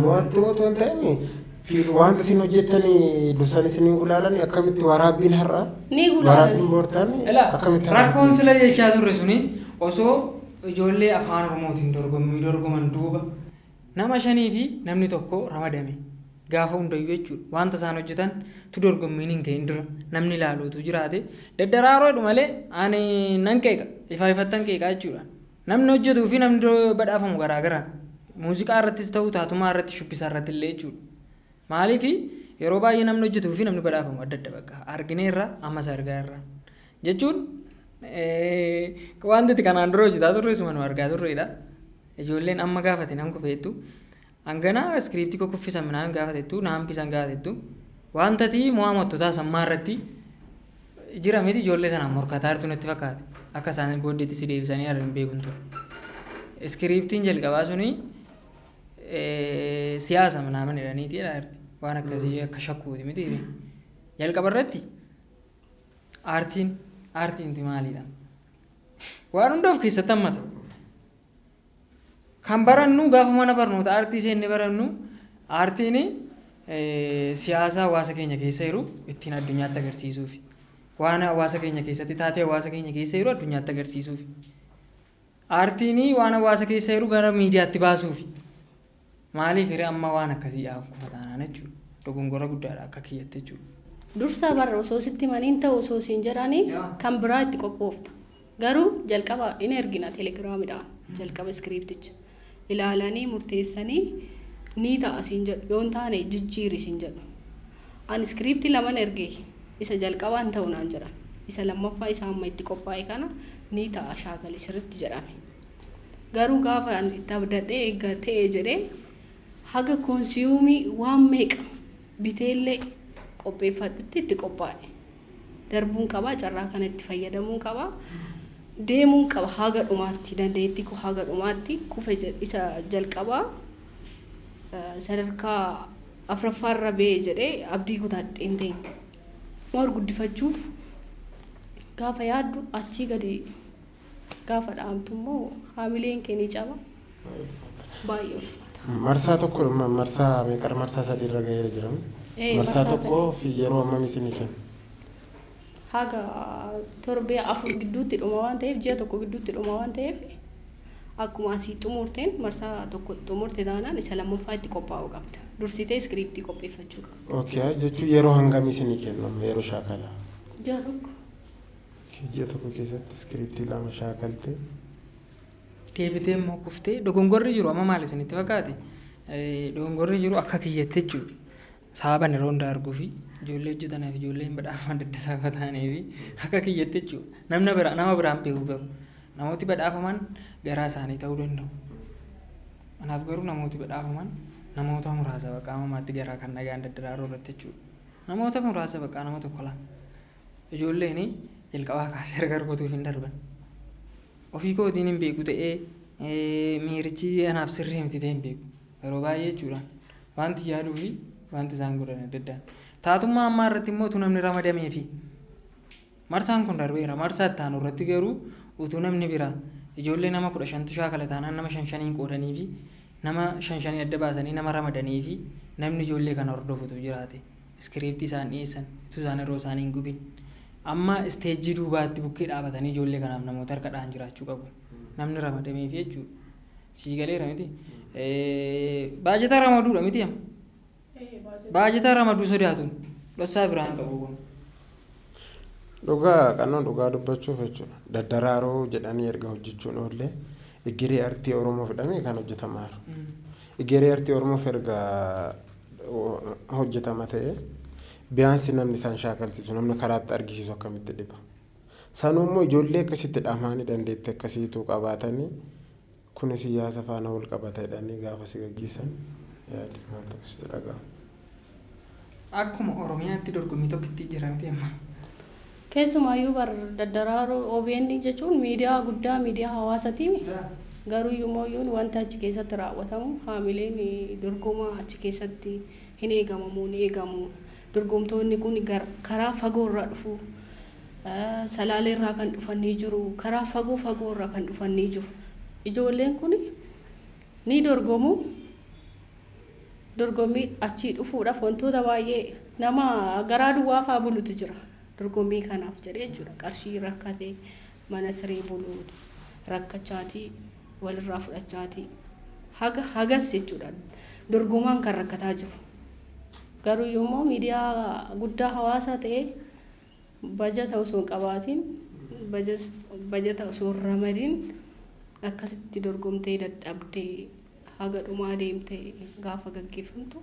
[SPEAKER 3] Mo'attu otoo hin ta'in wanta isin hojjettanii dursan isin gulaalan akkamitti waraabbiin har'a
[SPEAKER 1] Ni gulaalan.
[SPEAKER 3] waraabbiin boortaan akkamitti
[SPEAKER 2] Rakkoon sila jechaa turre suni osoo ijoollee afaan Oromootiin dorgommii dorgoman duuba nama 5 fi namni tokko ramadame gaafa hundayyuu jechuudha. Wanta isaan hojjetan tu dorgommiin hin gahin dura namni ilaaluutu jiraate daddaraaroo malee ani nan qeeqa ifaa ifattan qeeqaa jechuudha. Namni hojjetuu fi namni badhaafamu garaagaraa muuziqaa irrattis ta'u taatumaa irratti shubbisaa irratti illee jechuudha. Maaliif yeroo baay'ee namni hojjetuu fi namni badhaafamu adda adda bakka argineerra ammas argaa irra jechuun wanti itti kanaan dura hojjetaa turre suma nu argaa turredha. Ijoolleen amma gaafate nan kufeettu hanganaa iskiriiptii kuffisan minaan gaafatettu na hambisan gaafatettu wanta ati mo'aa mo'attotaa sammaa irratti jira miti ijoollee sanaan morkataa jirtu natti fakkaate akka isaan booddeetti si deebisanii hin beekun ture. Iskiriiptiin jalqabaa suni siyaasa minaamin jedhaniiti jedha waan akkasii akka shakkuuti miti. Jalqaba irratti aartiin maalidha? Waan hunda of keessatti hammata. Kan barannu gaafa mana barnoota aartii seenne barannu aartiin siyaasa hawaasa keenya keessa jiru ittiin addunyaatti agarsiisuufi. Waan hawaasa keenya keessatti taatee hawaasa keenya keessa jiru addunyaatti agarsiisuufi. Aartiin waan hawaasa keessa jiru gara miidiyaatti baasuufi. Maaliif hiree amma waan akkasii kufataanaan jechuudha. Dogongora guddaadha akka kiyyatte jechuudha.
[SPEAKER 1] Dursa barra osoo sitti himaniin ta'u osoo siin jedhanii kan biraa itti qophoofta. Garuu jalqaba in ergina telegiraamidhaan jalqaba iskiriipticha ilaalanii murteessanii ni ta'a siin jedhu yoo hin taane jijjiiri siin jedhu. Ani iskiriiptii 2 ergee isa jalqabaan ta'u naan jedhan. Isa lammaffaa isa amma itti qophaa'e kana ni ta'a shaakali sirriitti jedhame. Garuu gaafa ani itti abdadhee eegga ta'e jedhee haga koonsiyuumii waan meeqa biteellee qopheeffadhutti itti qophaa'e. Darbuun qabaa carraa kana itti fayyadamuun qabaa deemuun qaba haga dhumaatti dandeettii koo haga dhumaatti kufe isa jalqabaa sadarkaa 4ffaarra ba'e jedhee abdii kutadhee hin teenye. Moor guddifachuuf gaafa yaaddu achii gadi gaafa dhaamtu immoo haamileen kee ni caba. Baay'ee ulfaata.
[SPEAKER 3] Marsaa tokko marsaa meeqa marsaa 3 irra ga'eera jedhamu. Marsaa tokkoo fi yeroo hammam isinii kennu?
[SPEAKER 1] Haga torbee 4 gidduutti dhuma waan ta'eef ji'a 1 gidduutti dhuma waan ta'eef Akkuma asii xumurteen marsaa tokko xumurte taanaan isa lammaffaa itti qophaa'uu qabda. Dursitee iskiriiptii qopheeffachuu qabda.
[SPEAKER 3] Okay, jechuun yeroo hangamii isinii kennamu yeroo shaakalaa?
[SPEAKER 1] Ji'a tokko.
[SPEAKER 3] Ji'a tokko keessatti iskiriiptii lama shaakalte.
[SPEAKER 2] Deebitee immoo kuftee dogongorri jiru amma maal isinitti fakkaate? Dogongorri jiru akka kiyyatti jechuudha. Sababan yeroo hundaa arguu fi ijoollee hojjetaniif ijoollee hin badhaafaman adda sababa ta'anii fi akka kiyyatti jechuudha. Namni biraa nama biraan beeku garuu namooti badhaafaman garaa isaanii ta'uu danda'u. Kanaaf garuu namooti badhaafaman namoota muraasa bakka ammaatti garaa kan nagaan daddaraaruu irratti jechuudha. Namoota muraasa bakka nama tokko lama. Ijoolleen jalqabaa kaasee harka rukutuuf hin darban. Ofii kootiin hin beeku ta'ee miirichi anaaf sirrii miti ta'e hin beeku. Yeroo baay'ee jechuudha. Wanti yaaduu fi wanti isaan godhan adda addaan. Taatummaa ammaa irratti immoo utuu namni ramadamee fi marsaan kun darbeera. Marsaa itti aanu irratti garuu utuu namni biraa ijoollee nama 15tu shaakala taanaan nama shan shaniin qoodanii fi nama shan shanii adda baasanii nama ramadanii fi namni ijoollee kana hordofutu jiraate. Iskiriiptii isaan dhiyeessan utuu isaan yeroo isaanii hin gubin. Amma isteejjii duubaatti bukkee dhaabatanii ijoollee kanaaf namoota harka dha'an jiraachuu qabu. Namni ramadameefi jechuudha. Sii galeera miti. Baajata ramaduudha miti amma. Baajata ramaduu sodaatuun dhossaa biraan qabu kun.
[SPEAKER 3] Dhugaa qannoo dhugaa dubbachuuf jechuudha. Daddaraaroo jedhanii erga hojjechuun oollee egeree artii Oromoof jedhamee kan hojjetamaa jiru. Egeree artii Oromoof erga hojjetama ta'e biyaansi namni isaan shaakalsiisu namni karaatti argisiisu akkamitti dhiba. Sanuu immoo ijoollee akkasitti dhamaanii dandeettii akkasiitu qabaatanii kuni siyaasa faana wal qabata jedhanii gaafa si gaggeessan yaadi maaltu akkasitti dhaga'ama.
[SPEAKER 2] Akkuma Oromiyaatti dorgommii tokkitti jira miti amma.
[SPEAKER 1] Keessumaayyuu bar daddaraaroo OBN jechuun miidiyaa guddaa miidiyaa hawaasatiin garuu immoo wanta achi keessatti raawwatamu haamileen dorgomaa achi keessatti hin eegamamu hin eegamu. Dorgomtoonni kun karaa fagoo irraa dhufu. Salaalee irraa kan dhufanii jiru. Karaa fagoo fagoo irraa kan dhufanii jiru. Ijoolleen kun ni dorgomu. Dorgommii achii dhufuudhaaf wantoota baay'ee nama garaa duwwaa fa'aa bulutu jira. Dorgommii kanaaf jedhee jechuudha. Qarshii rakkatee mana siree bulu rakkachaatii walirraa fudhachaatii haga hagas jechuudha. Dorgomaan kan rakkataa jiru. Garuu immoo miidiyaa guddaa hawaasaa ta'ee bajata osoo hin qabaatiin bajata osoo hin ramadiin akkasitti dorgomtee dadhabdee haga dhumaa deemtee gaafa gaggeeffamtu.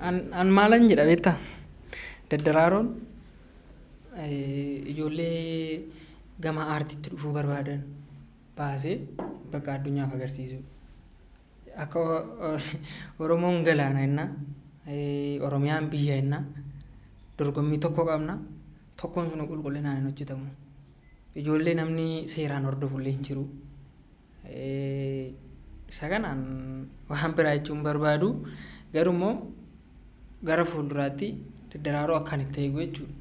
[SPEAKER 2] An maalan jedha beektaa? Daddaraaroon ijoollee gama aartiitti dhufuu barbaadan baasee bakka addunyaaf agarsiisu. Akka Oromoon galaana jennaa, Oromiyaan biyya jennaa, dorgommii tokko qabna. Tokkoon sun qulqullinaan hin hojjetamu. Ijoollee namni seeraan hordofullee hin jiru. Isa kanaan waan biraa jechuun barbaadu garuu immoo gara fuulduraatti daddaraaroo akkan itti eegu jechuudha.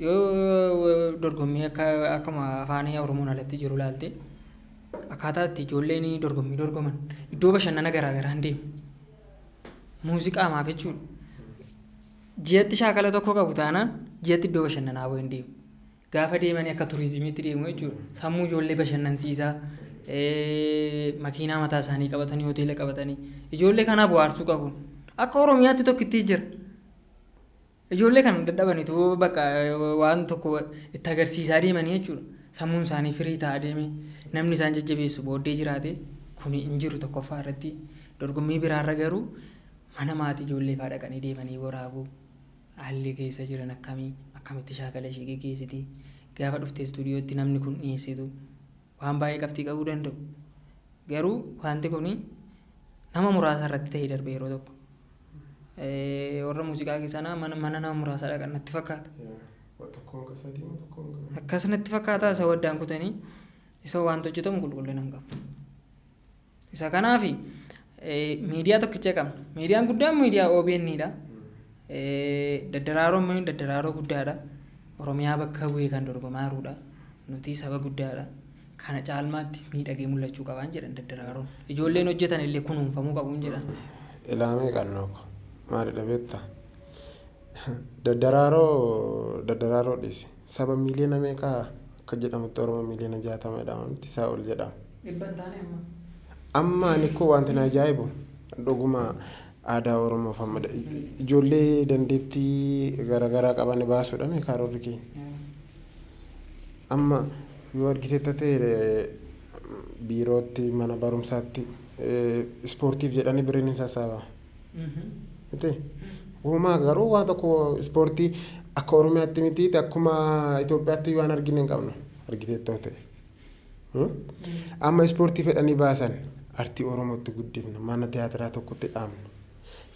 [SPEAKER 2] Yoo dorgommii akka akkuma afaan Oromoon alatti jiru ilaalte akkaataa itti ijoolleen dorgommii dorgoman iddoo bashannana garaa garaan deemu. Muuziqaa maaf jechuudha. Ji'atti shaakala tokko qabu taanaan ji'atti iddoo bashannanaa bu'ee hin deemu. Gaafa deemanii akka turizimiitti deemu jechuudha. Sammuu ijoollee bashannansiisaa makiinaa mataa isaanii qabatanii hoteela qabatanii ijoollee kanaa bohaarsuu qabu. Akka Oromiyaatti tokkittii jira. Ijoollee kana dadhabanitu bakka waan tokko itti agarsiisaa deemanii jechuudha. Sammuun isaanii firii ta'aa deeme namni isaan jajjabeessu booddee jiraate kuni hin jiru tokkoffaa irratti dorgommii biraarra garuu mana maatii ijoollee fa'aa dhaqanii deemanii waraabuu haalli keessa jiran akkamii akkamitti shaakala ishee geggeessiti gaafa dhuftee istuudiyootti namni kun dhiyeessitu waan baay'ee qabxii qabuu danda'u. Garuu wanti kun nama muraasa irratti ta'ee darbe yeroo tokko. Warra muuziqaa keessaa mana nama muraasa dhaqan natti fakkaata. Akkas natti fakkaata isa waddaan kutanii isa wanta hojjetamu qulqullina hin qabu. Isa kanaaf miidiyaa tokkicha qabna. Miidiyaan guddaan miidiyaa OBN dha. Daddaraaroo immoo daddaraaroo guddaadha. Oromiyaa bakka bu'ee kan dorgomaa jirudha. Nuti saba guddaadha. Kana caalmaatti miidhagee mul'achuu qabaan jedhan daddaraaroon. Ijoolleen hojjetan illee kunuunfamuu qabuun jedhan.
[SPEAKER 3] Ilaamee qannoo ko maalidha beektaa? Daddaraaroo daddaraaroo dhiisi. Saba miiliyoona meeqaa Akka jedhamutti Oromoo miiliyoona 60 jedhama miti isaa ol jedhama.
[SPEAKER 2] Dhibba hin taane amma.
[SPEAKER 3] Amma ani koo wanti na ajaa'ibu dhuguma aadaa Oromoof amma ijoollee dandeettii garaagaraa qaban baasuudha karoorri keenya. Amma yoo argiteetta ta'e biirootti, mana barumsaatti ispoortiif jedhanii birriin hin sassaabama. Miti? Uumaa garuu waan tokko ispoortii akka Oromiyaatti miti, akkuma Itoophiyaatti waan argine hin qabnu argiteetta ta'e. Amma ispoortii fedhanii baasan, artii Oromootti guddifna, mana tiyaatiraa tokkotti dhaabna,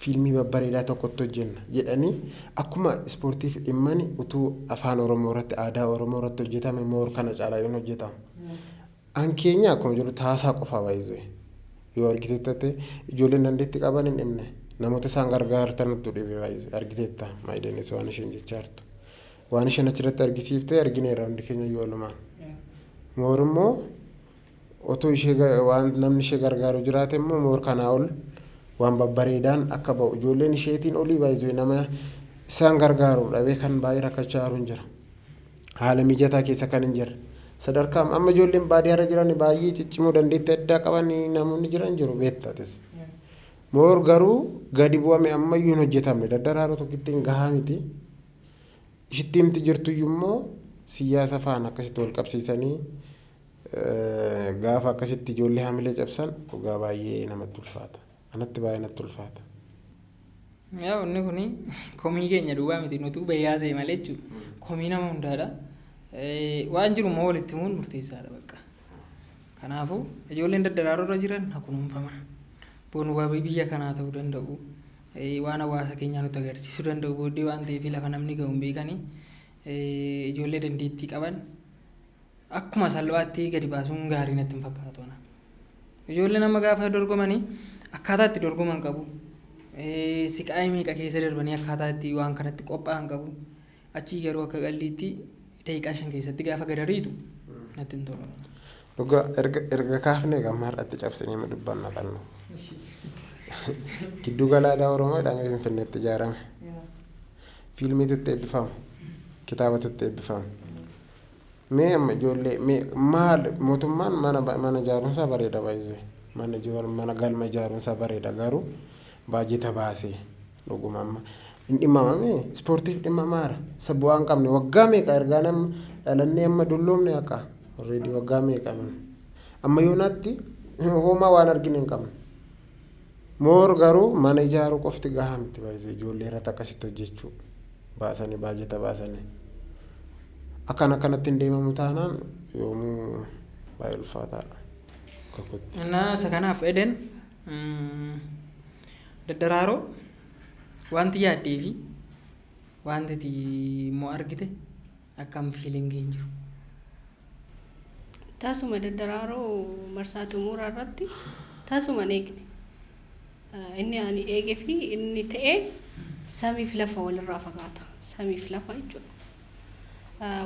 [SPEAKER 3] fiilmii babbareedaa tokkotti hojjenna jedhanii akkuma ispoortiif dhimmani utuu afaan Oromoo irratti, aadaa Oromoo irratti hojjetame moor kana caalaa yoon hojjetama. An keenya akkuma jiru taasaa qofaa baay'isee yoo argiteetta ta'e ijoolleen dandeettii qaban hin dhibne, namoota isaan gargaartantu dhibe baay'isee. Argiteetta maayideenis waan isheen jechaa jirtu. Waan isheen achirratti argisiifte argineerra hundi keenya iyyuu walumaan. Moor immoo otoo ishee waan namni ishee gargaaru jiraate immoo moor kanaa ol waan babbareedaan akka ba'u, ijoolleen isheetiin olii baay'isee nama isaan gargaaru dhabee kan baay'ee rakkachaa jiru hin jira. Haala mijataa keessa kan hin jirre. Sadarkaa amma ijoolleen baadiyyaarra jiran baay'ee ciccimoo dandeettii addaa qaban namoonni jiran jiru beektatis. Moor garuu gadi bu'ame ammayyuu hin hojjetamne, daddaraaroo tokkittiin gahaa miti. Ishitti himti jirtuyyuu immoo siyaasa faana akkasitti wal qabsiisanii gaafa akkasitti ijoollee hamilee cabsan dhugaa baay'ee namatti ulfaata. Anatti baay'ee natti ulfaata.
[SPEAKER 2] Yaa, inni kuni komii keenya duwwaa miti, nutu bayyaasee malee jechuudha. Komii nama hundaadha. Waan jiru immoo walitti himuun murteessaadha bakka. Kanaafuu ijoolleen daddaraaroo irra jiran haa kunuunfaman. Boonu wabii biyya kanaa ta'uu danda'u. Waan hawaasa keenyaa nutti agarsiisuu danda'u booddee waan ta'eef lafa namni ga'u hin beekanii. Ijoollee dandeettii qaban akkuma salphaatti gadi baasuun gaarii natti hin fakkaatu ana. Ijoolleen amma gaafa dorgomanii akkaataa itti dorgoman qabu. Siqaayii meeqa keessa darbanii akkaataa itti waan kanatti qophaa'an qabu. Achii garuu akka qalliitti daqiiqaa 5 keessatti gaafa gad ariitu natti hin tolu.
[SPEAKER 3] Dhugaa erga kaafnee gamma har'atti cabsinee dubbanna qalnu. Giddu gala aadaa Oromoo jedhamee Finfinneetti ijaarame. Fiilmiitu itti eebbifama. Kitaabatu itti eebbifama. Mee amma ijoollee mee maal mootummaan mana ijaaruunsaa bareeda baay'isee. Mana mana galma ijaaruunsaa bareeda, garuu baajeta baasee dhuguma amma hin dhimmamame, ispoortiif dhimmamaara. Isa bu'aa hin qabne waggaa meeqa ergaa nama dhalannee amma dulloomne akka already waggaa meeqa amma yoonaatti homaa waan argine hin qabne. Moor garuu mana ijaaruu qofti gahaa miti baay'isee, ijoollee irratti akkasitti hojjechuu baasanii baajeta baasanii. Akkan akkanatti hin deemamu taanaan yoomuu baay'ee ulfaataadha. Kakutti.
[SPEAKER 2] Innaa isa kanaaf Eden daddaraaroo wanti yaaddee fi wanti ati immoo argite akkam feelingiin jiru?
[SPEAKER 1] Tasuma daddaraaroo marsaa xumuraa irratti tasuma hin eegne. Inni ani eegee fi inni ta'e samiif lafa walirraa fagaata. Samiif lafa jechuudha.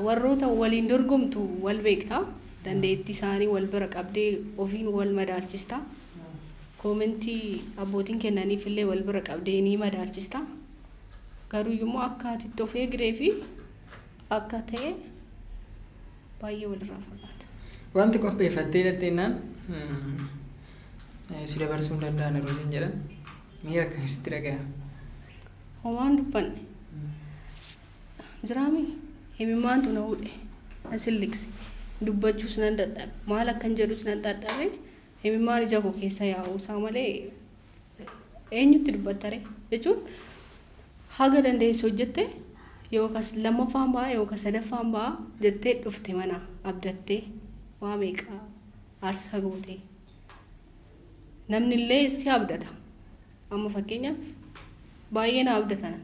[SPEAKER 1] Warroota waliin dorgomtu wal beekta. Dandeettii isaanii wal bira qabdee ofiin wal madaalchista. Commentii abbootiin kennaniif illee wal bira qabdee ni madaalchista. Garuu immoo akka ati itti of eegdee fi akka ta'e baay'ee walirraa fagaata.
[SPEAKER 2] Wanti qopheeffattee hidhatteennaan si dabarsuu hin danda'an yeroo isin jedhan miira akkamitti dhaga'ama?
[SPEAKER 1] Homaan dubbanne. Jiraami himimmaantu na hudhe, na silliqse, dubbachuus nan dadhabe, maal akkan jedhus nan dadhabe. Himimmaan ija koo keessa yaa'uu isaa malee eenyutti dubbattare jechuun haga dandeessu hojjette yookaas lammaffaan ba'a yookaas sadaffaan ba'a jettee dhufte, mana abdattee waa meeqa aarsaa gootee namni illee si abdata. Amma fakkeenyaaf baay'ee na abdatan,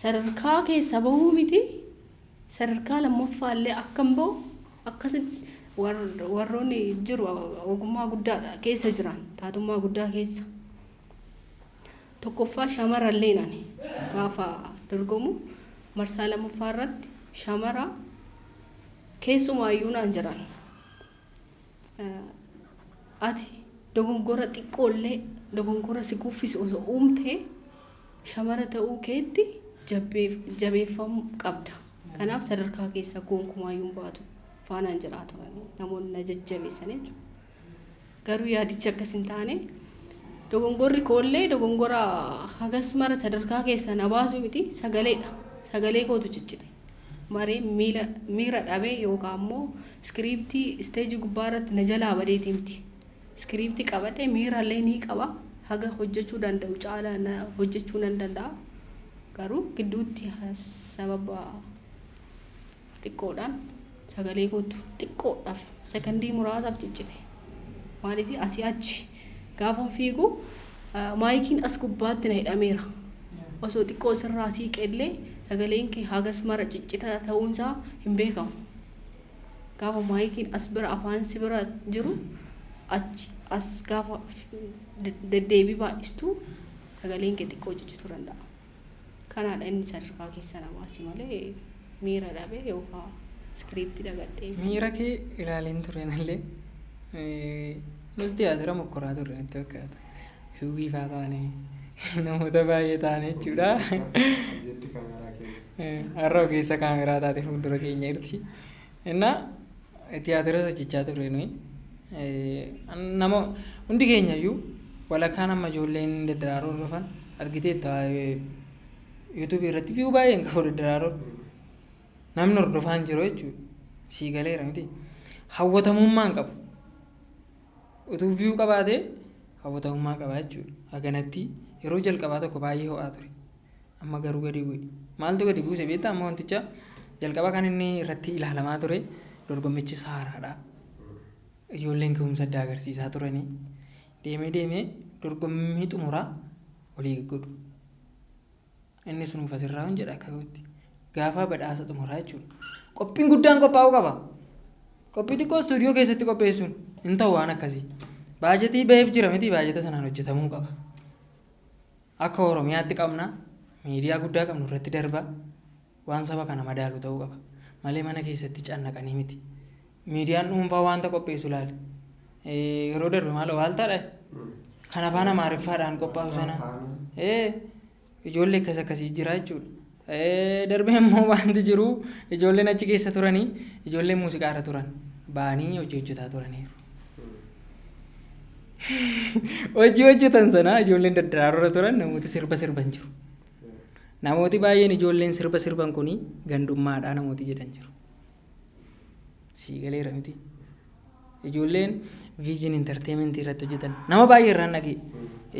[SPEAKER 1] sadarkaa keessa bahuu miti, sadarkaa lammaffaa illee akkam bahu akkasitti warroonni jiru ogummaa guddaadha keessa jiran, taatummaa guddaa keessa. Tokkoffaa shamarrallee nani gaafa dorgomu marsaa lammaffaa irratti shamara keessumaayyuu naan jiran, ati dogongora xiqqoollee dogongora si kuffisu osoo uumtee shamara ta'uu keetti jabeeffamuu qabda. Kanaaf sadarkaa keessa gonkumaayyuu hin baatu faanaan jedhaa turanii namoonni na jajjabeessan jechuudha. Garuu yaadichi akkas hin taane, dogongorri koollee dogongora hagas mara sadarkaa keessa na baasuu miti, sagaleedha. Sagalee kootu ciccite. Maree miira dhabee yookaan immoo iskiriiptii isteejii gubbaa irratti na jalaa badeeti miti. Iskiriiptii qabadhee miirallee ni qaba. Haga hojjechuu danda'u caalaa na hojjechuu nan danda'a. Garuu gidduutti sababa xiqqoodhaan sagalee kootu xiqqoodhaaf sekondii muraasaaf ciccite. Maaliif asii achi gaafa fiigu maayikiin as gubbaatti na hidhameera. Osoo xiqqoo sirraa siiqellee sagaleen kee hagas mara ciccita ta'uunsaa hin beekamu. Gaafa maayikiin as bira afaan si bira jiru achi as gaafa deddeebii baay'istu sagaleen kee xiqqoo ciccituu danda'a. Kanaadha inni sadarkaa keessa na baase malee miira dhabee yookaan iskiriiptii dagadhee.
[SPEAKER 2] Miira kee ilaaleen tureenallee nus tiyaatira mokkoraa turre natti fakkaata. Hawwii faa taane, namoota baay'ee taane jechuudha.
[SPEAKER 3] Jetti kaameraa keenya.
[SPEAKER 2] Har'a ogeessa kaameraa taate fuuldura keenya jirti. Innaa tiyaatira hojjechaa turre nuyi. Nama hundi keenya iyyuu walakkaan amma ijoolleen daddaraaroo dhufan argiteetta, yuutuubii irratti view baay'ee hin qabu daddaraaroo. Namni hordofaa hin jiru jechuudha. Sii galeera miti. Hawwatamummaa hin qabu. Utuu view qabaatee hawwatamummaa qaba jechuudha. Haganatti yeroo jalqabaa tokko baay'ee ho'aa ture. Amma garuu gadi bu'e. Maaltu gadi buuse beektaa? Amma wanticha jalqaba kan inni irratti ilaalamaa ture dorgommichi haaraadha. Ijoolleen ga'umsa addaa agarsiisaa turanii. Deemee deemee dorgommii xumuraa olii godhu. Inni sun asirraa hin jedha akka kootti. Gaafa badhaasa xumuraa jechuudha. Qophiin guddaan qophaa'uu qaba. Qophii xiqqoo istuudiyoo keessatti qopheessuun hin ta'u waan akkasii. Baajetii ba'eef jira miti, baajeta sanaan hojjetamuu qaba. Akka Oromiyaatti qabna, miidiyaa guddaa qabnu irratti darba, waan saba kana madaalu ta'uu qaba. Malee mana keessatti cannaqanii miti. Miidiyaan dhuunfaa wanta qopheessu ilaali. Yeroo darbe maal waaltaadha? Kan afaan Amaariffaadhaan qophaa'u sana. Ijoollee akkas akkasii jira jechuudha. Darbee immoo wanti jiru ijoolleen achi keessa turanii, ijoolleen muuziqaa irra turan ba'anii hojii hojjetaa turaniiru. Hojii hojjetan sana ijoolleen daddaraaroo irra turan namooti sirba sirban jiru. Namooti baay'een ijoolleen sirba sirban kuni gandummaadhaa namooti jedhan jiru. Sii galeera miti. Ijoolleen Vision Entertainment irratti hojjetan nama baay'ee irraan dhagee.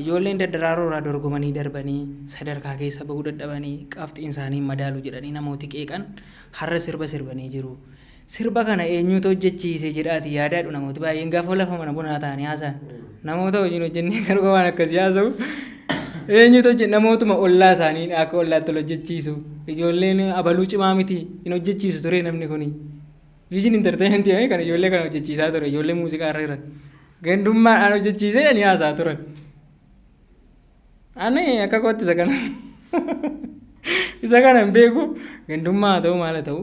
[SPEAKER 2] Ijoolleen daddaraaroo irraa dorgomanii darbanii sadarkaa keessa bahuu dadhabanii qabxiin isaanii madaalu jedhanii namooti qeeqan har'a sirba sirbanii jiru. Sirba kana eenyutu hojjechiise jedhaati yaadaadhu namooti baay'een gaafa lafa mana bunaa ta'anii haasa'an. Namoota hojiin hojjennee garuu waan akkasii haasa'u. Eenyutu hojje namootuma ollaa isaanii akka ollaatti ol hojjechiisu. Ijoolleen abaluu cimaa miti hin hojjechiisu ture namni kuni. Vision Entertainment kan ijoollee kana hojjechiisaa ture, ijoollee muuziqaa irra jiran. Gandummaadhaan hojjechiisee jedhanii haasa'aa turan. Ani akka kootti isa kana hin beeku, gandummaa haa ta'u maal haa ta'u,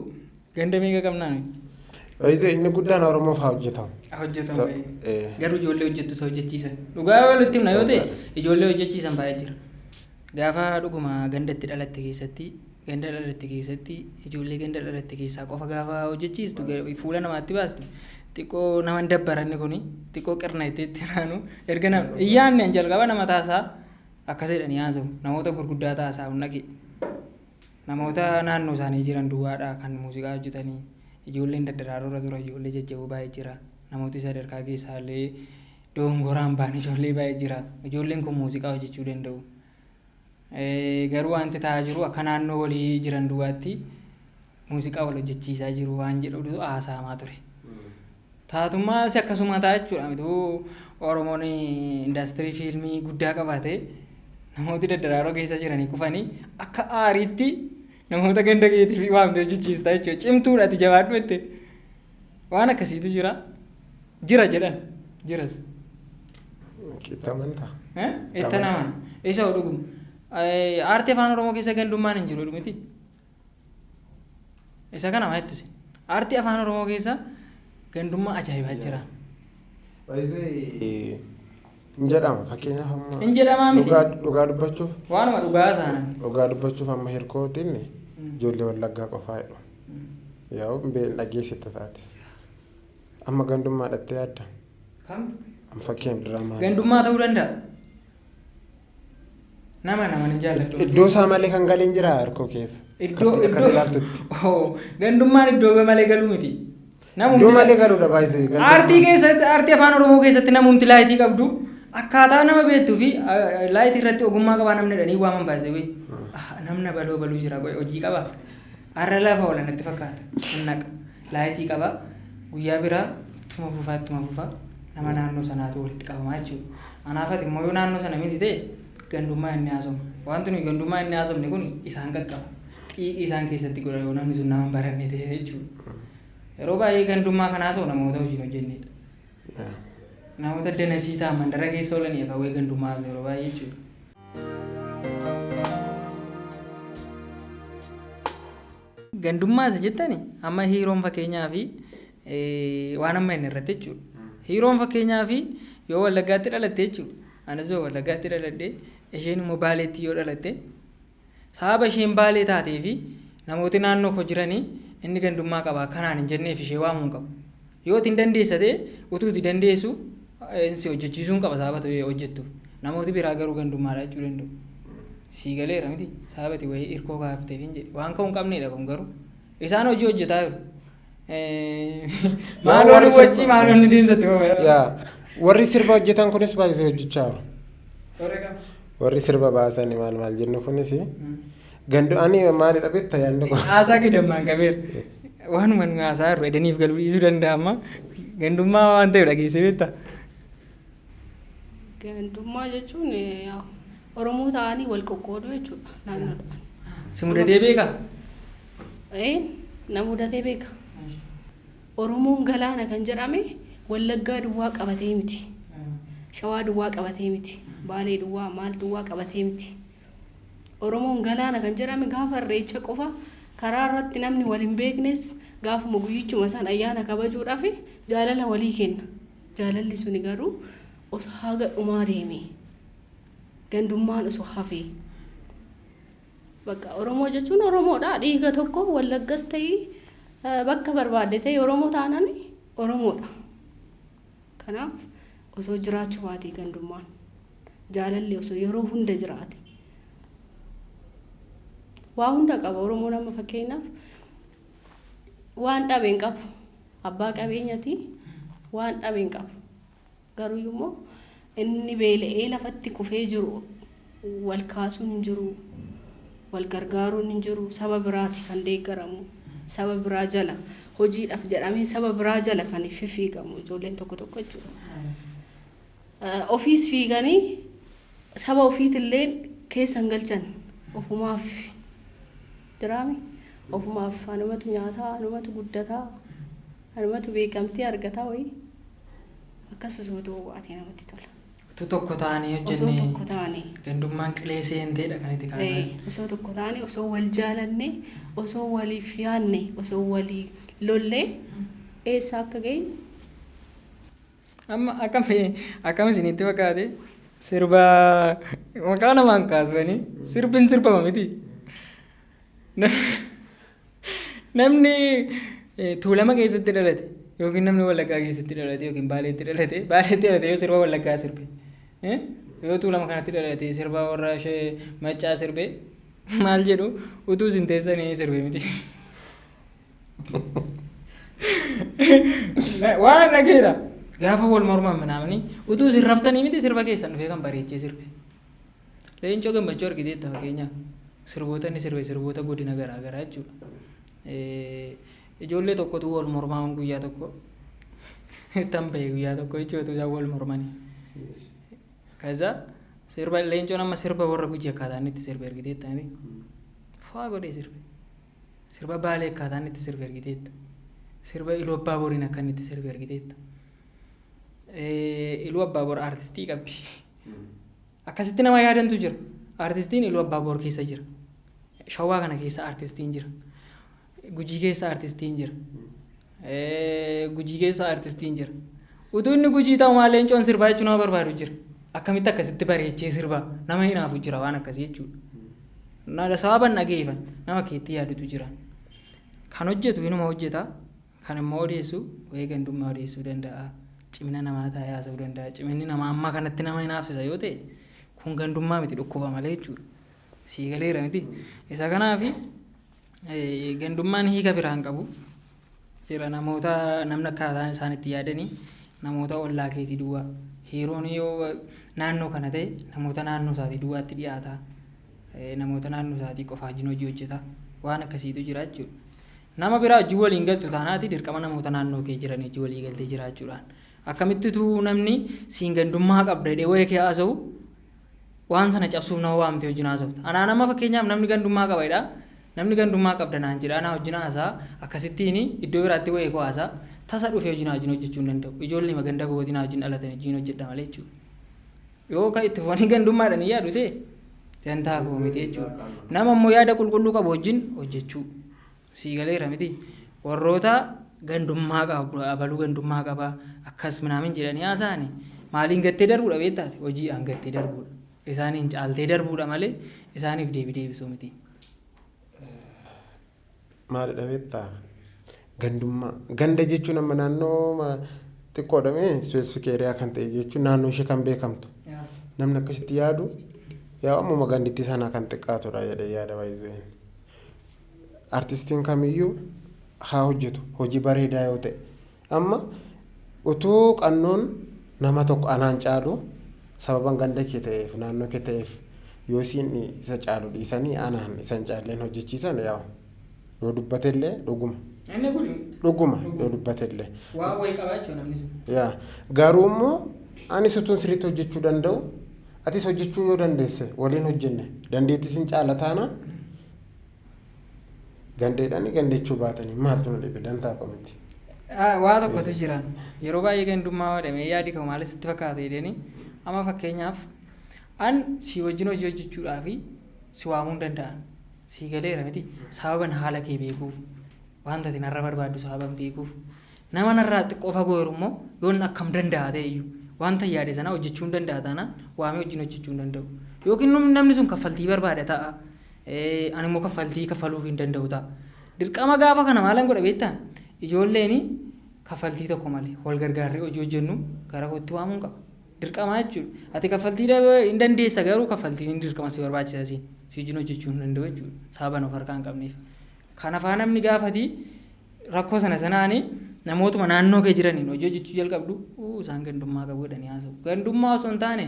[SPEAKER 2] ganda meeqa qabnaa nuyi?
[SPEAKER 3] Baay'ee inni guddaan Oromoof haa hojjetamu.
[SPEAKER 2] Hojjetamu baay'ee. Garuu ijoollee hojjettu isa hojjechiisan. Dhugaa walitti himna yoo ta'e ijoollee hojjechiisan baay'ee jira. Gaafa dhuguma ganda itti dhalatte keessatti, ganda dhalatte keessatti, ijoollee ganda dhalatte keessaa qofa gaafa hojjechiistu, fuula namaatti baastu, xiqqoo nama hin dabbaranni kuni xiqqoo qirna itti naanu erga nama iyyaanne jalqaba nama taasaa akkas jedhanii haasa'u, namoota gurguddaa taasaa hin dhagee. Namoota naannoo isaanii jiran duwwaadha kan muuziqaa hojjetanii. Ijoolleen daddaraaroo irra tura, ijoollee jajjaboo baay'ee jira. Namooti sadarkaa keessaa illee dogongoraan ba'an ijoollee baay'ee jira. Ijoolleen kun muuziqaa hojjechuu danda'u. Garuu wanti ta'aa jiru akka naannoo walii jiran duwwaatti muuziqaa wal hojjechiisaa jiru waan jedhutu haasa'amaa ture. Taatummaa si akkasuma ta'a jechuudha. Mituu Oromoon indaastirii fiilmii guddaa qabaate namooti daddaraaroo keessa jiranii kufanii akka aariitti namoota ganda keetii waamtee hojjechiista jechuudha. Cimtuudha, ati jabaadhu jette. Waan akkasiitu jira. Jira jedhan. Jiras.
[SPEAKER 3] Itti amantaa?
[SPEAKER 2] Itti aman. Isa dhuguma. Aartii afaan Oromoo keessa gandummaan hin jiru miti. Isa kana maa jettu? Aartii afaan Oromoo keessa gandummaa ajaa'ibaa jira.
[SPEAKER 3] Baay'ee hin jedhama fakkeenyaaf amma.
[SPEAKER 2] Hin jedhamaa miti.
[SPEAKER 3] Dhugaa dubbachuuf.
[SPEAKER 2] Waanuma dhugaa saanan.
[SPEAKER 3] Dhugaa dubbachuuf amma hirkootiin ijoollee Wallaggaa qofaa jedhu. Yaa'u dhageessetta taatis. Amma gandummaa dhattee yaadda.
[SPEAKER 2] Kamtu?
[SPEAKER 3] Amma fakkeenyaaf diraamaa.
[SPEAKER 2] Gandummaa ta'uu danda'a. Nama naman hin jaalladhu.
[SPEAKER 3] Iddoo isaa malee kan galeen jira harkoo keessa.
[SPEAKER 2] Iddoo
[SPEAKER 3] Akka
[SPEAKER 2] iddoo
[SPEAKER 3] ilaaltutti.
[SPEAKER 2] Oh, gandummaan iddoo malee galuu miti. Namumti
[SPEAKER 3] Iddoo malee galuudha baay'isee.
[SPEAKER 2] Aartii keessatti, aartii afaan Oromoo keessatti namumti laayitii qabdu akkaataa nama beektuu fi laayitii irratti ogummaa qabaa namni jedhanii waaman baay'isee wayii. Namna baloo baluu jira qoy hojii qaba. Har'a lafa oola natti fakkaata. Naqa laayitii qaba. Guyyaa biraa ittuma fufaa ittuma fufaa nama naannoo sanaatu walitti qabamaa jechuudha. Anaaf ati immoo yoo naannoo sana miti ta'e gandummaa inni haasofna. Wanti nuyi gandummaa inni haasofne kun isaan qaqqaba. Xiiqii isaan keessatti godha yoo namni sun nama hin baranne ta'e jechuudha. Yeroo baay'ee gandummaa kan haasa'u namoota hojii hin hojjennedha. Namoota danasii ta'an mandara keessa oolanii akaawwee gandummaa haasa'u yeroo baay'ee jechuudha. Gandummaa isa jettani amma hiiroon fakkeenyaa fi waan amma inni irratti jechuudha. Hiiroon fakkeenyaa fi yoo Wallaggaatti dhalatte jechuudha. Anis yoo Wallaggaatti dhaladhe, isheen immoo Baaleetti yoo dhalatte, sababa isheen Baalee taatee fi namooti naannoo koo jiranii inni gandummaa qaba akkanaan hin jenneef ishee waamuu hin qabu. Yoo ati hin dandeessa ta'e, utuu ati dandeessu si hojjechiisuu hin qaba sababa ati hojjettuuf. Namooti biraa garuu gandummaadha jechuu danda'u. Sii galeera miti? Sababa ati wayii hirkoo kaafteef hin jedhe. Waan ka'uu hin qabneedha kun garuu. Isaan hojii hojjetaa jiru. Maaloon waccii maaloon ni deemsatti.
[SPEAKER 3] Yaa warri sirba hojjetan kunis baay'isee hojjechaa jiru. Warri sirba baasanii maal maal jennu kunis gandu ani maalidha beekta yaadni kun.
[SPEAKER 2] Haasaa kee dammaan qabeera. Waanuma nu haasaa jirru edaniif galuu dhiisuu danda'ama. Gandummaa waan ta'eef dhageessee beekta.
[SPEAKER 1] Gandummaa jechuun yaa Oromoo ta'anii wal qoqqooduu jechuudha naannoodhaan.
[SPEAKER 2] Si mudatee beekaa?
[SPEAKER 1] Ee, na mudatee beeka. Oromoon galaana kan jedhame Wallaggaa duwwaa qabatee miti. Shawaa duwwaa qabatee miti. Baalee duwwaa, maal duwwaa qabatee miti. Oromoon galaana kan jedhame gaafa irreecha qofa karaa irratti namni wal hin beeknes gaafuma guyyichuma san ayyaana kabajuudhaaf jaalala walii kenna. Jaalalli suni garuu osoo haga dhumaa deeme, gandummaan osoo hafee. Bakka Oromoo jechuun Oromoodha. Dhiiga tokko Wallaggas ta'ii bakka barbaadde ta'e Oromoo taanaan Oromoodha. Kanaaf osoo jiraachuu baatee gandummaan, jaalalli osoo yeroo hunda jiraate. Waa hunda qaba Oromoon. Amma fakkeenyaaf waan dhabe hin qabu. Abbaa qabeenyati, waan dhabe hin qabu. Garuu immoo inni beela'ee lafatti kufee jiru wal kaasuun hin jiru. Wal gargaaruun hin jiru. Saba biraati kan deeggaramu. Saba biraa jala hojiidhaaf jedhamee saba biraa jala kan fiffiigamu ijoolleen tokko tokko jechuudha. Ofiis fiiganii saba ofiitillee keessa hin galchan, ofumaaf jiraami. Ofumaaf anumatu nyaataa, anumatu guddataa, anumatu beekamtii argataa wayii. Akkas osoo ta'uu baatee namatti tola.
[SPEAKER 2] Utuu tokko ta'anii
[SPEAKER 1] Osoo
[SPEAKER 2] hojjennee
[SPEAKER 1] tokko ta'anii.
[SPEAKER 2] Gandummaan qilee seenteedha kan itti kaasan.
[SPEAKER 1] Osoo tokko ta'anii, osoo wal jaalannee, osoo waliif yaadne, osoo walii lollee eessa akka geenyu.
[SPEAKER 2] Amma akkam akkam isinitti fakkaate, sirba maqaa namaan kaasanii sirbin sirbama miti. Namni Tuulama keessatti dhalate yookiin namni Wallaggaa keessatti dhalate yookiin Baaleetti dhalate yoo sirba Wallaggaa sirbe, yoo Tuulama kanatti dhalate sirba warra ishee Maccaa sirbe, maal jedhu? Utuu isin teessanii sirbe miti. Waan dhageera. Gaafa wal morman minaamni utuu isin raftanii miti, sirba keessan dhufee kan bareechee sirbe. Leencoo Gammachuu argiteetta fakkeenyaaf, sirboota inni sirbe sirboota godina garaa garaa jechuudha. Ijoollee tokkotu wal mormaa guyyaa tokko tan bahe, guyyaa tokko jechuudha isaan wal mormanii. Kaza sirba Leencoon amma sirba warra Gujii akkaataa inni itti sirbe argiteetta miti. Faa godhee sirbe. Sirba Baalee akkaataa inni itti sirbe argiteetta. Sirba Iluu Abbaa Boriin akka inni itti sirbe argiteetta. Iluu Abbaa Bor aartistii qabdi. Akkasitti nama yaadantu jira. Aartistiin Iluu Abbaa Bor keessa jira. Shawaa kana keessa aartistiin jira. Gujii keessa aartistiin jira. Gujii keessa aartistiin jira. Utuu inni Gujii ta'u maal Leencoon sirbaa jechuun nama barbaadu jira. Akkamitti akkasitti bareechee sirbaa nama hinaafu jira waan akkasii jechuudha. Sababan dhageeffan nama keetti yaadutu jira. Kan hojjetu inuma hojjeta. Kan immoo odeessu wayii gandummaa odeessuu danda'a. Cimina namaa taa'ee haasa'uu danda'a. Ciminni namaa amma kanatti nama hinaafsisa yoo ta'e kun gandummaa miti dhukkuba malee jechuudha. Sii galeera miti. Isa kanaafi gandummaan hiika biraa hin qabu. Jira namoota namni akkaataa isaan itti yaadanii namoota ollaa keetii duwwaa. Hiiroon yoo naannoo kana ta'e namoota naannoo isaatii duwwaatti dhiyaata. Namoota naannoo isaatii qofa wajjin hojii hojjeta. Waan akkasiitu jira jechuudha. Nama biraa wajjin waliin galtu taanaati dirqama namoota naannoo kee jiran wajjin walii galtee jiraachuudhaan. Akkamittitu namni siin gandummaa qabda jedhee wayii kee haasa'u waan sana cabsuuf nama waamtee wajjin haasofta. Anaa nama fakkeenyaaf namni gandummaa qaba jedha. Namni gandummaa qabda naan jedha anaa wajjin haasa'a. Akkasittiin iddoo biraatti wayii koo haasa'a. Tasa dhufee wajjin wajjin hojjechuu hin danda'u. Ijoollee ganda kootiin wajjin dhalatan wajjin hojjedha malee jechuudha. Yoo kan itti fufanii gandummaadhaan hin yaadu ta'e dantaa koo miti jechuudha. Nama immoo yaada qulqulluu qabu wajjin hojjechuu. Sii galeera miti. Warroota gandummaa qabu abaluu gandummaa qaba akkas minaamin jedhanii haasa'ani maaliin gattee darbuudha beektaati hojiidhaan gattee darbuudha. Isaaniin caaltee darbuudha malee isaaniif deebii deebisuu miti.
[SPEAKER 3] Maalidha beektaa? Gandummaa. Ganda jechuun amma naannoo xiqqoodha mee specific area kan ta'e jechuun naannoo ishee kan beekamtu. Namni akkasitti yaadu yaa ammuma gandittii sanaa kan xiqqaatudha jedhee yaada baay'iseen. Artistiin kamiyyuu haa hojjetu hojii bareedaa yoo ta'e. Amma utuu qannoon nama tokko anaan caalu sababan ganda kee ta'eef naannoo kee ta'eef yoo isiin isa caalu dhiisanii anaan isa hin caalleen hojjechiisan yaa'u yoo dubbatellee dhuguma.
[SPEAKER 2] Inni kun
[SPEAKER 3] Dhuguma yoo dubbatellee.
[SPEAKER 2] waa wayii qaba jechuudha namni sun.
[SPEAKER 3] Yaa garuu immoo anis utuun sirriitti hojjechuu danda'u atis hojjechuu yoo dandeesse waliin hojjenne dandeettii sin caala taanaan gandeedhaan gandechuu baatanii maaltu nu dhibe dantaa koo miti.
[SPEAKER 2] Waa tokkotu jira. Yeroo baay'ee gandummaa godhamee yaadi koo maal sitti fakkaata jedhanii amma fakkeenyaaf an si wajjin hojii hojjechuudhaaf si waamuu hin danda'an. Sii galeera miti. Sababan haala kee beekuuf wanta ati narra barbaaddu sababan beekuuf nama narraa xiqqoo fagoo jiru immoo yoon akkam danda'a ta'e iyyuu wanta yaade sana hojjechuu hin danda'a taanaan waamee wajjin hojjechuu hin danda'u. Yookiin namni sun kaffaltii barbaada ta'a. Ani immoo kaffaltii kaffaluuf hin danda'u ta'a. Dirqama gaafa kana maalan godha beektaa? Ijoolleen kaffaltii tokko malee wal gargaarree hojii hojjennu gara kootti waamuun qaba. Dirqama jechuudha. Ati kaffaltii hin dandeessa garuu kaffaltiin dirqama si barbaachisa siin. Si wajjin hojjechuu hin danda'u jechuudha. Sababan of harkaa hin qabneef. Kana faa namni gaafati rakkoo sana sanaani namootuma naannoo kee jiraniin hojii hojjechuu jalqabdu isaan gandummaa qabu jedhanii haasa'u. Gandummaa osoo hin taane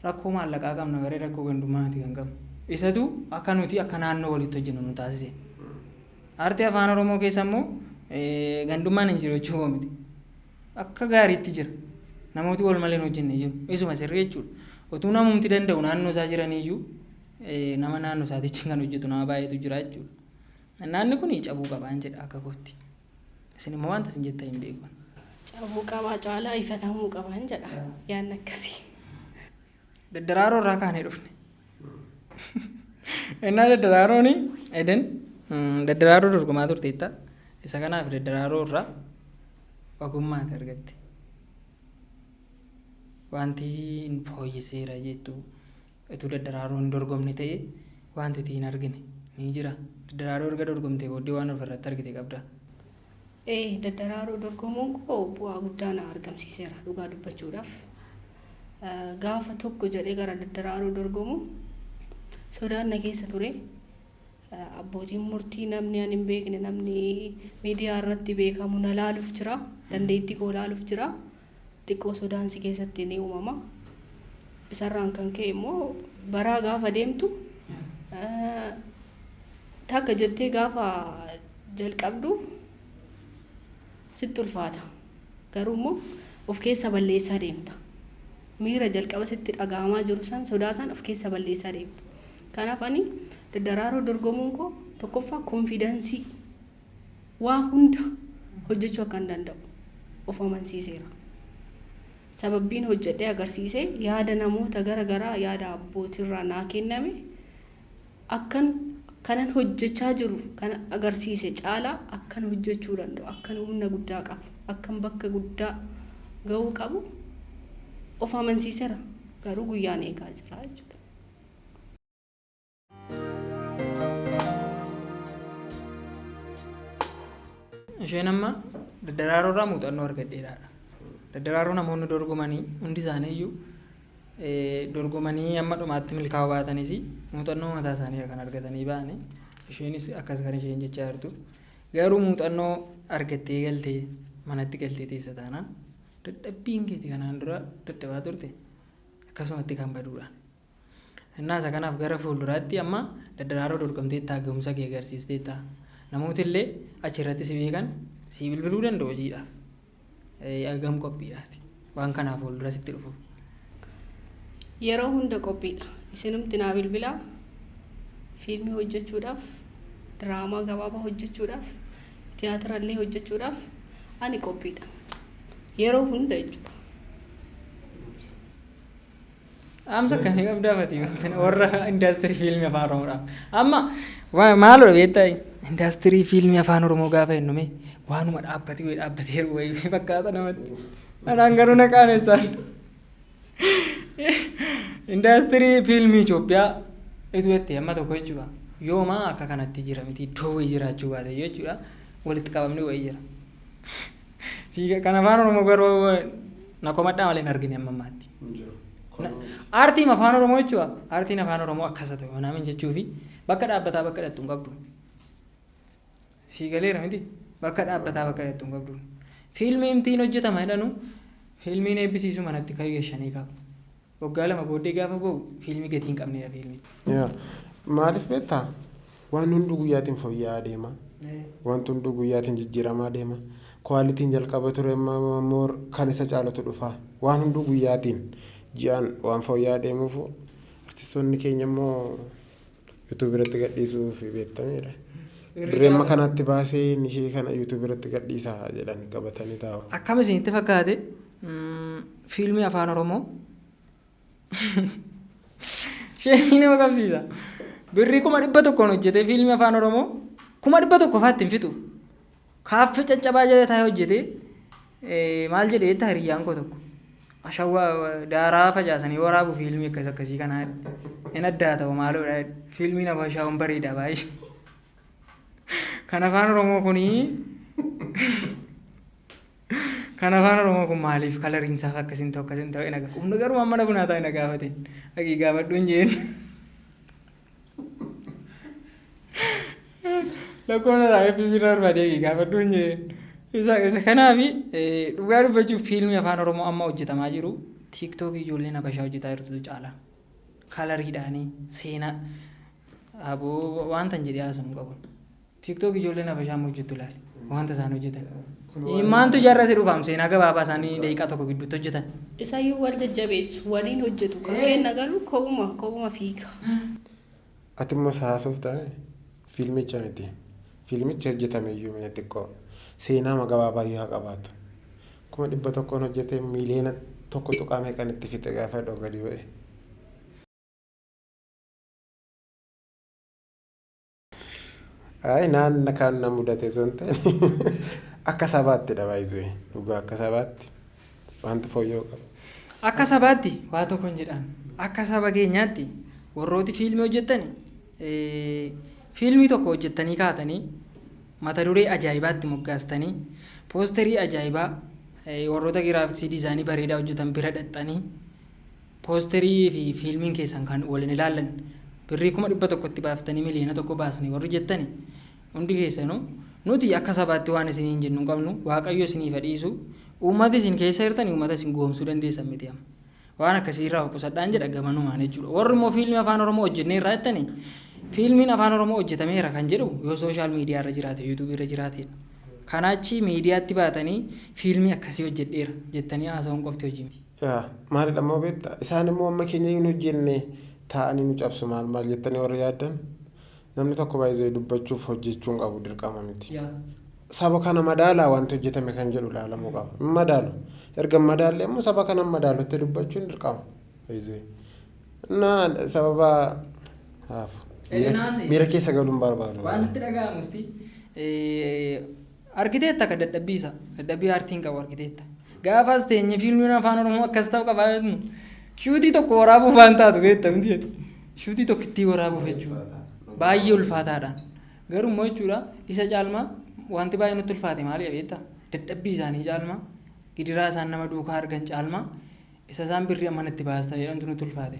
[SPEAKER 2] rakkoo maallaqaa qabna malee rakkoo gandummaa miti kan qabnu. Isatu akka nuti akka naannoo walitti hojjennu nu taasise. Aartii afaan Oromoo keessa immoo gandummaan hin jiru jechuu miti. Akka gaariitti jira. Namooti wal malee hin hojjenne jiru. Isuma sirrii jechuudha. Otuu namumti danda'u naannoo isaa jiraniyyuu nama naannoo isaatichi kan hojjetu nama baay'eetu jira jechuudha. Naanni kun cabuu qabaan jedha akka kootti. Isin immoo wanta isin jettan hin beeku.
[SPEAKER 1] Cabuu qabaa caalaa ifatamuu qabaan jedha yaadni akkasii.
[SPEAKER 2] Daddaraaroo irraa kaanee dhufne. Innaa daddaraaroon Eden daddaraaroo dorgomaa turteetta. Isa kanaaf daddaraaroo irraa ogummaa ati argatte. Wanti hin fooyyesseera jettu utuu daddaraaroo hin dorgomne ta'e wanti ati hin argine ni jira. Daddaraaroo erga dorgomtee booddee waan ofirratti argite qabda.
[SPEAKER 1] Ee daddaraaroo dorgomuun koo bu'aa guddaa na argamsiiseera dhugaa dubbachuudhaaf. Gaafa tokko jedhee gara daddaraaroo dorgomu sodaan na keessa ture. Abbootiin murtii namni ani hin beekne namni miidiyaa irratti beekamu na laaluuf jira. Dandeettii koo laaluuf jira. Xiqqoo sodaan si keessatti ni uumama. Isarraan kan ka'e immoo baraa gaafa deemtu takka jettee gaafa jalqabdu sitti ulfaata. Garuu immoo of keessa balleessaa deemta. Miira jalqaba sitti dhaga'amaa jiru san sodaa san of keessa balleessaa deemta. Kanaaf ani daddaraaroo dorgomuun koo tokkoffaa konfiidensii waa hunda hojjechuu akka hin danda'u of amansiiseera. Sababbiin hojjedhee agarsiise yaada namoota gara garaa yaada abbootiirraa naa kenname akkan kanan hojjechaa jiru kan agarsiise caalaa akkan hojjechuu danda'u akkan humna guddaa qabu akkan bakka guddaa ga'uu qabu of amansiiseera garuu guyyaan eegaa jira jechuudha.
[SPEAKER 2] Isheen amma daddaraaroo irraa muuxannoo argadheeraadha. Daddaraaroo namoonni dorgomanii hundi isaanii iyyuu dorgomanii amma dhumaatti milkaa'uu baatanis muuxannoo mataa isaanii kan argatanii ba'anii isheenis akkas kan isheen jechaa jirtu. Garuu muuxannoo argattee galtee manatti galtee teessa taanaan dadhabbiin keeti kanaan dura dadhabaa turte akkasumatti kan baduudha. Innaa isa kanaaf gara fuulduraatti amma daddaraaroo dorgomteettaa gahumsa kee agarsiisteetta. Namooti illee achirratti si beekan si bilbiluu danda'u hojiidhaaf. Hagam qophiidhaati. Waan kanaaf fuuldura sitti dhufu.
[SPEAKER 1] Yeroo hunda qophiidha. Isinumti naa bilbilaa fiilmii hojjechuudhaaf, diraamaa gabaabaa hojjechuudhaaf, tiyaatira illee hojjechuudhaaf ani qophiidha. Yeroo hunda jechuudha.
[SPEAKER 2] Dhaamsa akkamii qabdaa fatii warra indaastirii fiilmii afaan Oromoodhaaf. Amma maalodha beektaa indaastirii fiilmii afaan Oromoo gaafa jennu waanuma dhaabbatee wayii dhaabbateeru wayii fakkaata namatti. Anaan garuu na qaanessaan. Indaastirii fiilmii Itoophiyaa itu jettee amma tokko jechuudha. Yooma akka kanatti jira miti iddoo wayii jiraachuu baate jechuudha. Walitti qabamni wayii jira. Kan afaan Oromoo garuu na komadhaa malee hin argine amma ammaatti. Aartiin afaan Oromoo jechuudha. Aartiin afaan Oromoo akkas ta'e manaamin jechuufi bakka dhaabbataa bakka dhattu hin qabdu. Siigaleera miti bakka dhaabbataa bakka dhattu hin qabdu. Fiilmiin ittiin hojjetama jedhanu fiilmiin eebbisiisu manatti kan geeshanii qabu. Waggaa 2 booddee gaafa ba'u fiilmii gatii hin qabnedha fiilmii.
[SPEAKER 3] Maaliif beektaa? Waan hunduu guyyaatiin fooyya'aa deema. Wanti hunduu guyyaatiin jijjiiramaa deema. Quality'n jalqaba ture immoo kan isa caalutu dhufa. Waan hunduu guyyaatiin ji'aan waan fooyya'aa deemuuf artistoonni keenya immoo YouTube irratti gadhiisuuf beektameera. Birrii amma kanatti baasee inni ishee kana YouTube irratti gadhiisa jedhan qabatanii taa'u.
[SPEAKER 2] Akkam isinitti fakkaate fiilmii afaan Oromoo sheemii nama qabsiisa. Birrii 100,000 hojjetee fiilmii afaan Oromoo 100,000 faatti hin fixu. Kaaffee caccabaa jala taa'ee hojjetee maal jedhee jettaa hiriyyaan koo tokko. Ashawwaa daaraa facaasanii waraabu fiilmii akkas akkasii kanaa hin addaa ta'u maaloodha fiilmiin Habashaa kun bareeda baay'ee. Kan afaan Oromoo kunii kan afaan Oromoo kun maaliif kalariin isaa akkasiin ta'u akkasiin ta'u hin agarra. Humna garuu mana bunaa taa'e na gaafate. Dhaqii gaafadhu hin jeen. Lakkoofsa isaa FB irra barbaadee gaafadhu hin jeen. Isa kanaafi dhugaa dubbachuuf fiilmii afaan Oromoo amma hojjetamaa jiru TikTok ijoolleen Habashaa hojjetaa jirtutu caala. Kalariidhaanii seenaa aboo wanta hin jedhee haasa'u hin qabu. TikTok ijoolleen Habashaa amma hojjettu ilaali. Wanta isaan hojjetan. Maantu jarra si dhufaam seenaa gabaabaa isaanii daqiiqaa tokko gidduutti hojjetan.
[SPEAKER 1] Isayyuu wal jajjabeessu waliin hojjetu kan kenna garuu kophuma kophuma fiiga.
[SPEAKER 3] Ati immoo haasofta fiilmicha miti. Fiilmichi hojjetame iyyuu mee xiqqoo seenaa gabaabaa iyyuu haa qabaatu. 100,000 hojjetee 1.1 miliyoona meeqan itti fixe gaafa dhoo gadi ba'e. Ayi naan kan na mudate osoo hin ta'in akka sabaattidha baay'isee dhugaa akka sabaatti wanti fooyya'uu qaba.
[SPEAKER 2] Akka sabaatti waa tokko hin jedhan. Akka saba keenyaatti warrooti fiilmii hojjettani fiilmii tokko hojjettanii kaatanii mata duree ajaa'ibaatti moggaastanii poosterii ajaa'ibaa warroota giraafiksii diizaayinii bareedaa hojjetan bira dhaxxanii poosterii fi fiilmiin keessan kan waliin ilaallan birrii 100,000tti baaftanii 1 miliyoona baasanii warri jettani hundi keessanuu nuti akka sabaatti waan isiniin jennu hin qabnu. Waaqayyo isiniif dhiisu. Uummati isin keessa jirtani uummata isin goomsuu dandeessan miti amma. Waan akkasii irraa of qusadhaan jedha gamanumaan jechuudha. Warri immoo fiilmii afaan Oromoo hojjennee irraa jettani fiilmiin afaan Oromoo hojjetameera kan jedhu yoo social media irra jiraate yuutuubii irra jiraatedha. Kanaachi miidiyaatti baatanii fiilmii akkasii hojjedheera jettanii haasa'uun qofti hojii miti.
[SPEAKER 3] Maalidha immoo beektaa isaan immoo amma keenya hin hojjenne taa'anii nu cabsu maal maal jettanii warra yaaddan namni tokko baay'ee dubbachuuf hojjechuu hin qabu dirqama miti. Saba kana madaalaa wanti hojjetame kan jedhu ilaalamuu qaba. Hin madaalu. Erga hin madaalle immoo saba kana madaalutti dubbachuun dirqama. Innaa sababa haafu. Miira keessa galuun barbaadu.
[SPEAKER 2] Waan sitti dhaga'amusti argiteetta akka dadhabbii isaa dadhabbii aartiin qabu argiteetta. Gaafas teenye fiilmiin afaan Oromoo akkas ta'u qabaa jennu shuutii tokko waraabuuf waan taatu beekta miti jedhu. Shuutii tokkittii waraabuuf jechuudha. Baay'ee ulfaataadha. Garuu immoo jechuudha isa caalmaa Wanti baay'ee nutti ulfaate maali beektaa? Dadhabbii isaanii caalmaa, gidiraa isaan nama duukaa argan caalmaa, isa isaan birrii amma natti baasta jedhantu nutti ulfaate.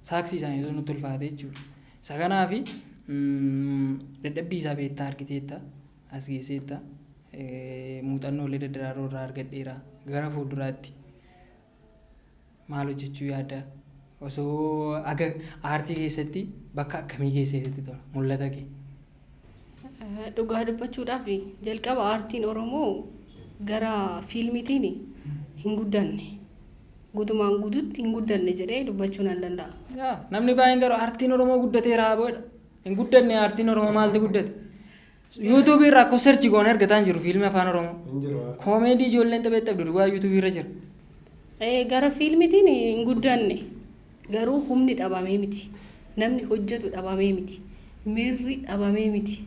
[SPEAKER 2] Saaksii isaaniitu nutti ulfaate jechuudha. Isa kanaafi dadhabbii isaa beektaa argiteetta, as geesseetta, muuxannoolee daddaraaroo irraa argadheera. Gara fuulduraatti maal hojjechuu yaadda? Osoo aga aartii keessatti bakka akkamii geessee sitti tola? Mul'ata kee.
[SPEAKER 1] Dhugaa dubbachuudhaaf, jalqaba aartiin Oromoo gara fiilmiitiin hin guddanne. Guutumaan guututti hin guddanne jedhee dubbachuu nan danda'a.
[SPEAKER 2] Yaa, namni baay'een garuu aartiin Oromoo guddateera haa bo'edha. Hin guddanne aartiin Oromoo, maaltu guddate? Yuutuubii irraa akka search goonee argataa hin jiru fiilmii afaan Oromoo.
[SPEAKER 3] Hin jiru.
[SPEAKER 2] Koomeedii ijoolleen taphattu duwwaa yuutuubii irra jira.
[SPEAKER 1] Gara fiilmiitiin hin guddanne, garuu humni dhabamee miti. Namni hojjetu dhabamee miti. Miirri dhabamee miti.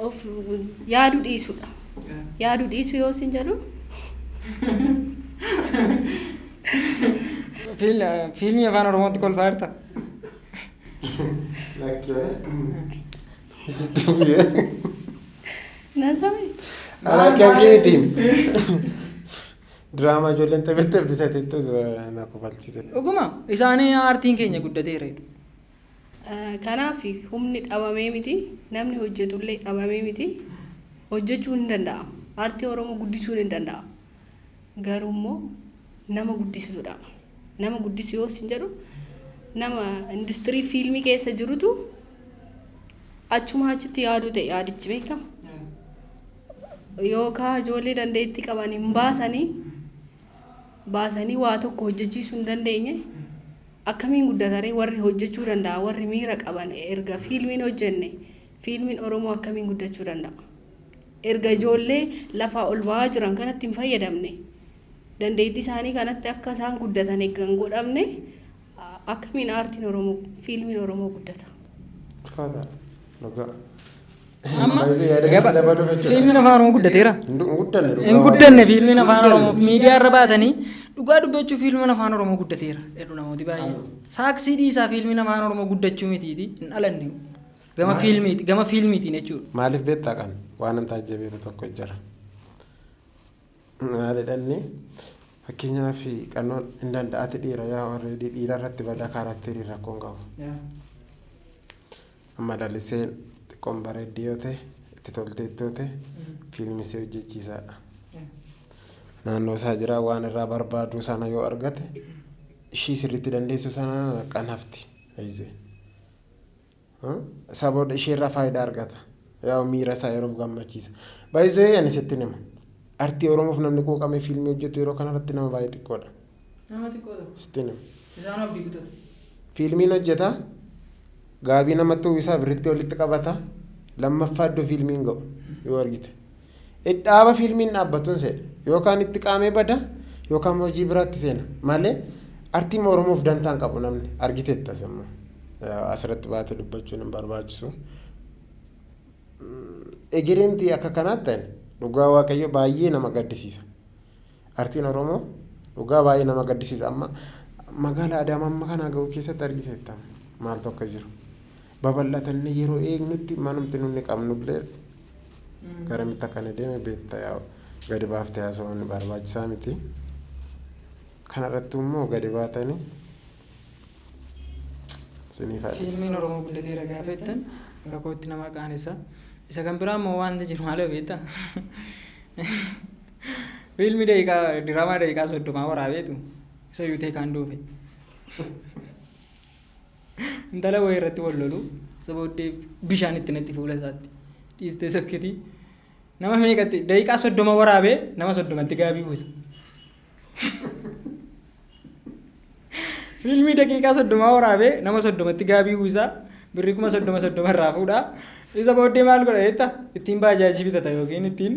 [SPEAKER 1] Of yaaduu dhiisudha. Yaaduu dhiisuu yoo isin jedhu,
[SPEAKER 2] Fiilmii afaan Oromootti kolfaa jirta.
[SPEAKER 3] Lakkee. Sitti bu'ee.
[SPEAKER 1] Nan sabe.
[SPEAKER 3] Lakkee keeti. Diraamaa ijoolleen taphatte bitateettu na kofalchite.
[SPEAKER 2] Dhuguma isaanii aartiin keenya guddateera jedhu.
[SPEAKER 1] Kanaaf humni dhabamee miti, namni hojjetullee dhabamee miti, hojjechuun hin danda'ama. Aartii Oromoo guddisuun hin danda'ama. Garuu immoo nama guddisutu dhaba. Nama guddisu yoo isin jedhu, nama industirii fiilmii keessa jirutu achuma achitti yaaduu ta'e yaadichi beekama. Yookaan ijoollee dandeettii qaban hin baasanii baasanii waa tokko hojjechiisuu hin dandeenye, akkamiin guddataree? Warri hojjechuu danda'a, warri miira qaban, erga fiilmiin hojjenne fiilmiin Oromoo akkamiin guddachuu danda'a? Erga ijoollee lafaa ol ba'aa jiran kanatti hin fayyadamne, dandeettii isaanii kanatti akka isaan guddatan eeggan hin godhamne, akkamiin aartiin Oromoo, fiilmiin Oromoo guddata?
[SPEAKER 3] Ulfaataadha. Dhugaa.
[SPEAKER 2] Amma
[SPEAKER 3] Yaada
[SPEAKER 2] gaba
[SPEAKER 3] dabaluuf jechuudha.
[SPEAKER 2] Fiilmiin afaan Oromoo guddateera.
[SPEAKER 3] Hin guddanne dhugaa.
[SPEAKER 2] Hin guddanne fiilmiin afaan Oromoo. Miidiyaa irra baatanii dhugaa dubbachuu, fiilmiin afaan Oromoo guddateera jedhu namooti baay'een. Saaksii dhiisaa, fiilmiin afaan Oromoo guddachuu mitiiti, hin dhalanne gama fiilmiiti, gama fiilmiitiin jechuudha.
[SPEAKER 3] Maaliif beektaa? Kan waan an taajjabeeru tokko jira. Maalidha inni? Fakkeenyaaf, qannoon hin danda'ati dhiira, yaa already dhiira irratti badaa kaaraakterii rakkoon qabu. Amma laliseen xiqqoon bareeddii yoo ta'e, itti tolteetti yoo ta'e, fiilmii ishee hojjechiisaadha. Naannoo isaa jira, waan irraa barbaadu sana yoo argate, ishii sirriitti dandeessu sana qanafti. Isaa booda isheerraa faayidaa argata. Yaa, miira isaa yeroof gammachiisa. Baay'isee ani sitti hima. Artii Oromoof namni quuqamee fiilmii hojjetu yeroo kanarratti nama baay'ee xiqqoodha.
[SPEAKER 2] Nama xiqqoo tokko.
[SPEAKER 3] Sitti hima.
[SPEAKER 2] Isaan abdii kutatu.
[SPEAKER 3] Fiilmiin hojjeta. Gaabii namatti uwwisaa birritti walitti qabata. Lammaffaa iddoo fiilmiin ga'u yoo argite. Dhaaba fiilmiin dhaabbatuun seena. Yookaan itti qaamee bada, yookaan hojii biraatti seena. Malee artiin Oromoof dantaan qabu namni argiteettas immoo. Asirratti baatee dubbachuun hin barbaachisu. Egeremti akka kanaatti ta'e, dhugaa Waaqayyo baay'ee nama gaddisiisa. Artiin Oromoo dhugaa baay'ee nama gaddisiisa. Amma magaalaa Adaamaa amma kanaa ga'u keessatti argiteetta maaltu akka jiru. Babal'atanii yeroo eegnutti manumti nunni qabnullee garamitti akka inni deeme beekta, yaa gadi baaftee haasa'uun barbaachisaa miti. Kanarratti immoo gadi baatanii siniif haadhisu.
[SPEAKER 2] Fiilmiin Oromoo guddateera gaafa jettan akka kootti nama qaanessa. Isa kan biraa immoo wanti jiru maal beektaa? Fiilmii daqiiqaa, diraamaa daqiiqaa 30 waraabeetu isa yuutee kaan doofe. Intala wayii irratti wal lolu, isa booddee bishaan itti natti fuula isaatti dhiistee sokkiti. Nama meeqatti daqiiqaa 30 waraabee nama 30tti gaabii buusa. Fiilmii daqiiqaa 30 waraabee nama 30tti gaabii buusa. Birrii 30,000 30,000 irraa fuudha. Isa booddee maal godha jetta? Ittiin baajaajii bitata yookiin ittiin.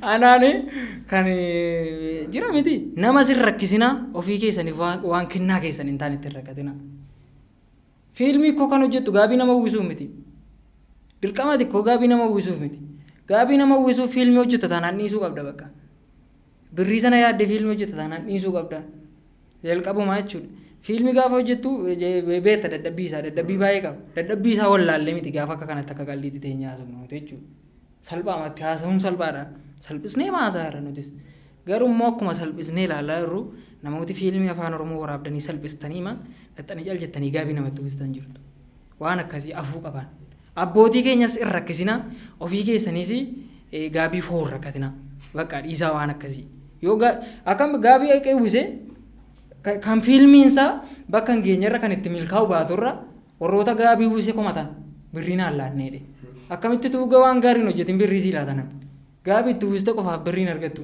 [SPEAKER 2] Anaani kan jira miti, nama sin rakkisinaa, ofii keessaniif waan kennaa keessan hin taane ittiin rakkatinaa. Fiilmii koo kan hojjettu gaabii nama uwwisuuf miti. Dirqama xiqqoo gaabii nama uwwisuuf miti. Gaabii nama uwwisuuf fiilmii hojjetta taanaan dhiisuu qabda bakka. Birrii sana yaaddee fiilmii hojjetta taanaan dhiisuu qabda. Jalqabumaa jechuudha. Fiilmii gaafa hojjettu beekta dadhabbii isaa dadhabbii baay'ee qaba. Dadhabbii isaa wallaallee miti gaafa akka kanatti akka qalliitti teenyee haasofnu jechuudha. Salphaamatti haasa'uun salphaadha. Salphisnee haasaa jirra nutis. Garuu immoo akkuma salphisnee ilaalaa jirru namooti fiilmii afaan Oromoo waraabdanii salphistanii ma dhaxxanii cal jettanii gaabii namatti uwwistan jirtu. Waan akkasii afuu qaban. Abbootii keenyas hin rakkisinaa ofii keessaniis gaabii foon rakkatinaa. Bakka dhiisaa waan akkasii. Yoo akkam gaabii uwwisee kan fiilmiin isaa bakka hin geenyerra kan itti milkaa'u baaturra warroota gaabii uwwisee komatan birrii naan laanneedhe. Akkamitti tuuga waan gaariin hojjetin birrii sii laata namni. Gaabii itti uwwiste qofaaf birriin argattu.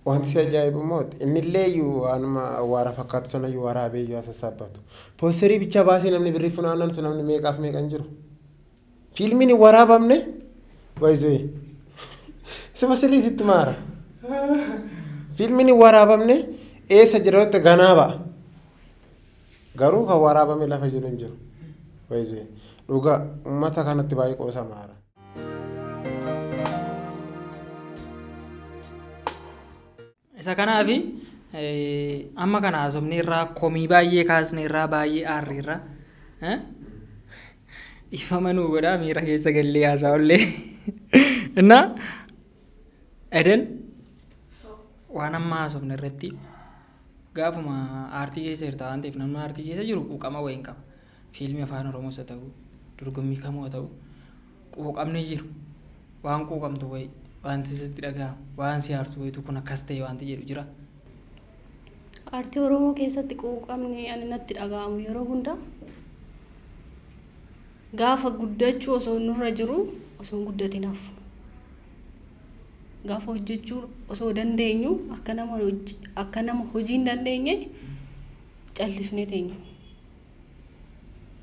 [SPEAKER 3] Wanti si ajaa'ibu immoo innillee iyyuu waanuma awwaara fakkaatu sana iyyuu waraabee iyyuu sassaabbatu. Poosterii bicha baasee namni birrii funaanan sun namni meeqaaf meeqan jiru. Fiilmiin hin waraabamne baay'isee. Sima sirrii sitti maara. Fiilmiin hin waraabamne eessa jira yoo ganaa ba'a. Garuu kan waraabame lafa jiru hin jiru. Baay'isee. Dhugaa uummata kanatti baay'ee qoosa maara.
[SPEAKER 2] Isa kanaafi amma kana haasofne irraa komii baay'ee kaasne irraa baay'ee aarre irraa dhiifama nuu godhaa miira keessa gallee haasa'ullee. Innaa Eden waan amma haasofne irratti gaafuma aartii keessa jirta waan ta'eef namni aartii keessa jiru quuqama wayiin qaba. Fiilmii afaan Oromoos haa ta'u dorgommii kamuu haa ta'u quuqamni jiru waan quuqamtu wayi wanti sitti dhaga'amu waan si aarsu wayitu kun akkas ta'e wanti jedhu jira.
[SPEAKER 1] Aartii Oromoo keessatti quuqamni ani natti dhaga'amu yeroo hunda gaafa guddachuu osoo nurra jiru osoo hin guddatin hafu. Gaafa hojjechuu osoo dandeenyu akka nama hojii hin dandeenye callifnee teenyu.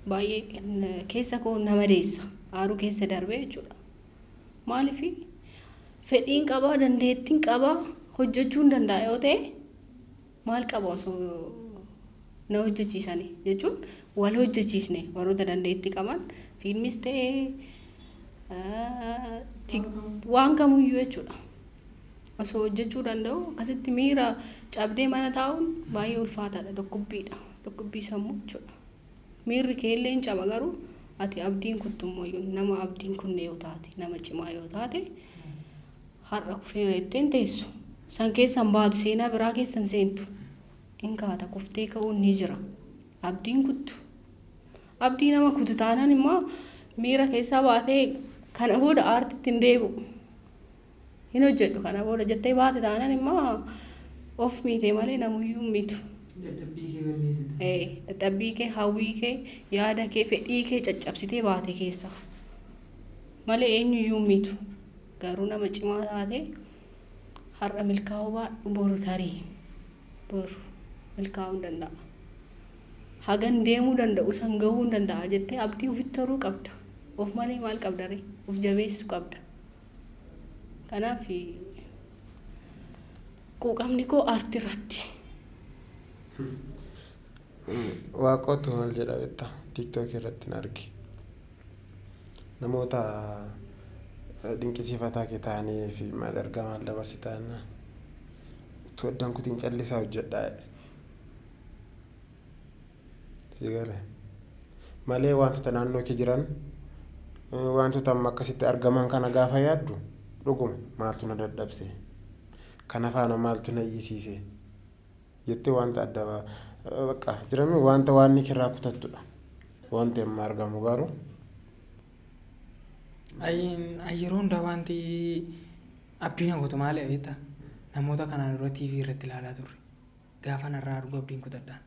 [SPEAKER 1] Baay'ee keessa koo nama deessa aaruu keessa darbee jechuudha. Maaliif fedhiin qabaa dandeettiin qabaa hojjechuu hin danda'a yoo ta'e maal qaba osoo na hojjechiisanii jechuun wal hojjechiisne warroota dandeettii qaban fiilmis ta'ee waan kamuyyuu jechuudha. Osoo hojjechuu danda'u akkasitti miira cabdee mana taa'uun baay'ee ulfaataadha dhukkubbiidha dhukkubbii sammuu jechuudha. Miirri kee illee hin caba garuu ati abdiin kuttummoo nama abdiin kunne yoo taate nama cimaa yoo taate har'a kufeera jettee hin teessu. San keessan baatu seenaa biraa keessan seentu. In kaata kuftee ka'uun ni jira. Abdiin kuttu. Abdii nama kutu taanaan immoo miira keessaa baatee kana booda aartitti hin deebi'u. Hin hojjedhu kana booda jettee baate taanaan immoo of miite malee namuyyuu hin miitu.
[SPEAKER 2] Dadhabbii kee balleessite.
[SPEAKER 1] Dadhabbii kee, hawwii kee, yaada kee, fedhii kee caccabsitee baate keessa. Malee eenyuyyuu hin miitu. Garuu nama cimaa taate har'a milkaa'uu baadhu boru tarii boru milkaa'uu hin danda'a. Hagan deemuu danda'u san gahuu hin danda'a jettee abdii ofitti horuu qabda. Of malee maal qabda ree? Of jabeessuu qabda. Kanaaf quuqamni koo aartii irratti.
[SPEAKER 3] Waaqootu maal jedha beektaa? Tiiktookii irratti na arge. Namoota dinqisiifataa kee ta'anii fi maal ergaa maal dabarsitan utuu addaan kutiin callisaa hojjedhaa jedhe. Sii galee? Malee wantoota naannoo kee jiran wantoota amma akkasitti argaman kana gaafa yaaddu dhuguma maaltu na dadhabse kana faana maaltu na iyyisiise jettee wanta adda bakka jirame wanta waan ni kirraa kutattudha. Wanti amma argamu garuu.
[SPEAKER 2] Yeroo hundaa wanti abdii na gootu maali beektaa? Namoota kanaan dura TV irratti ilaalaa turre. Gaafa narraa argu abdiin kutadhaan.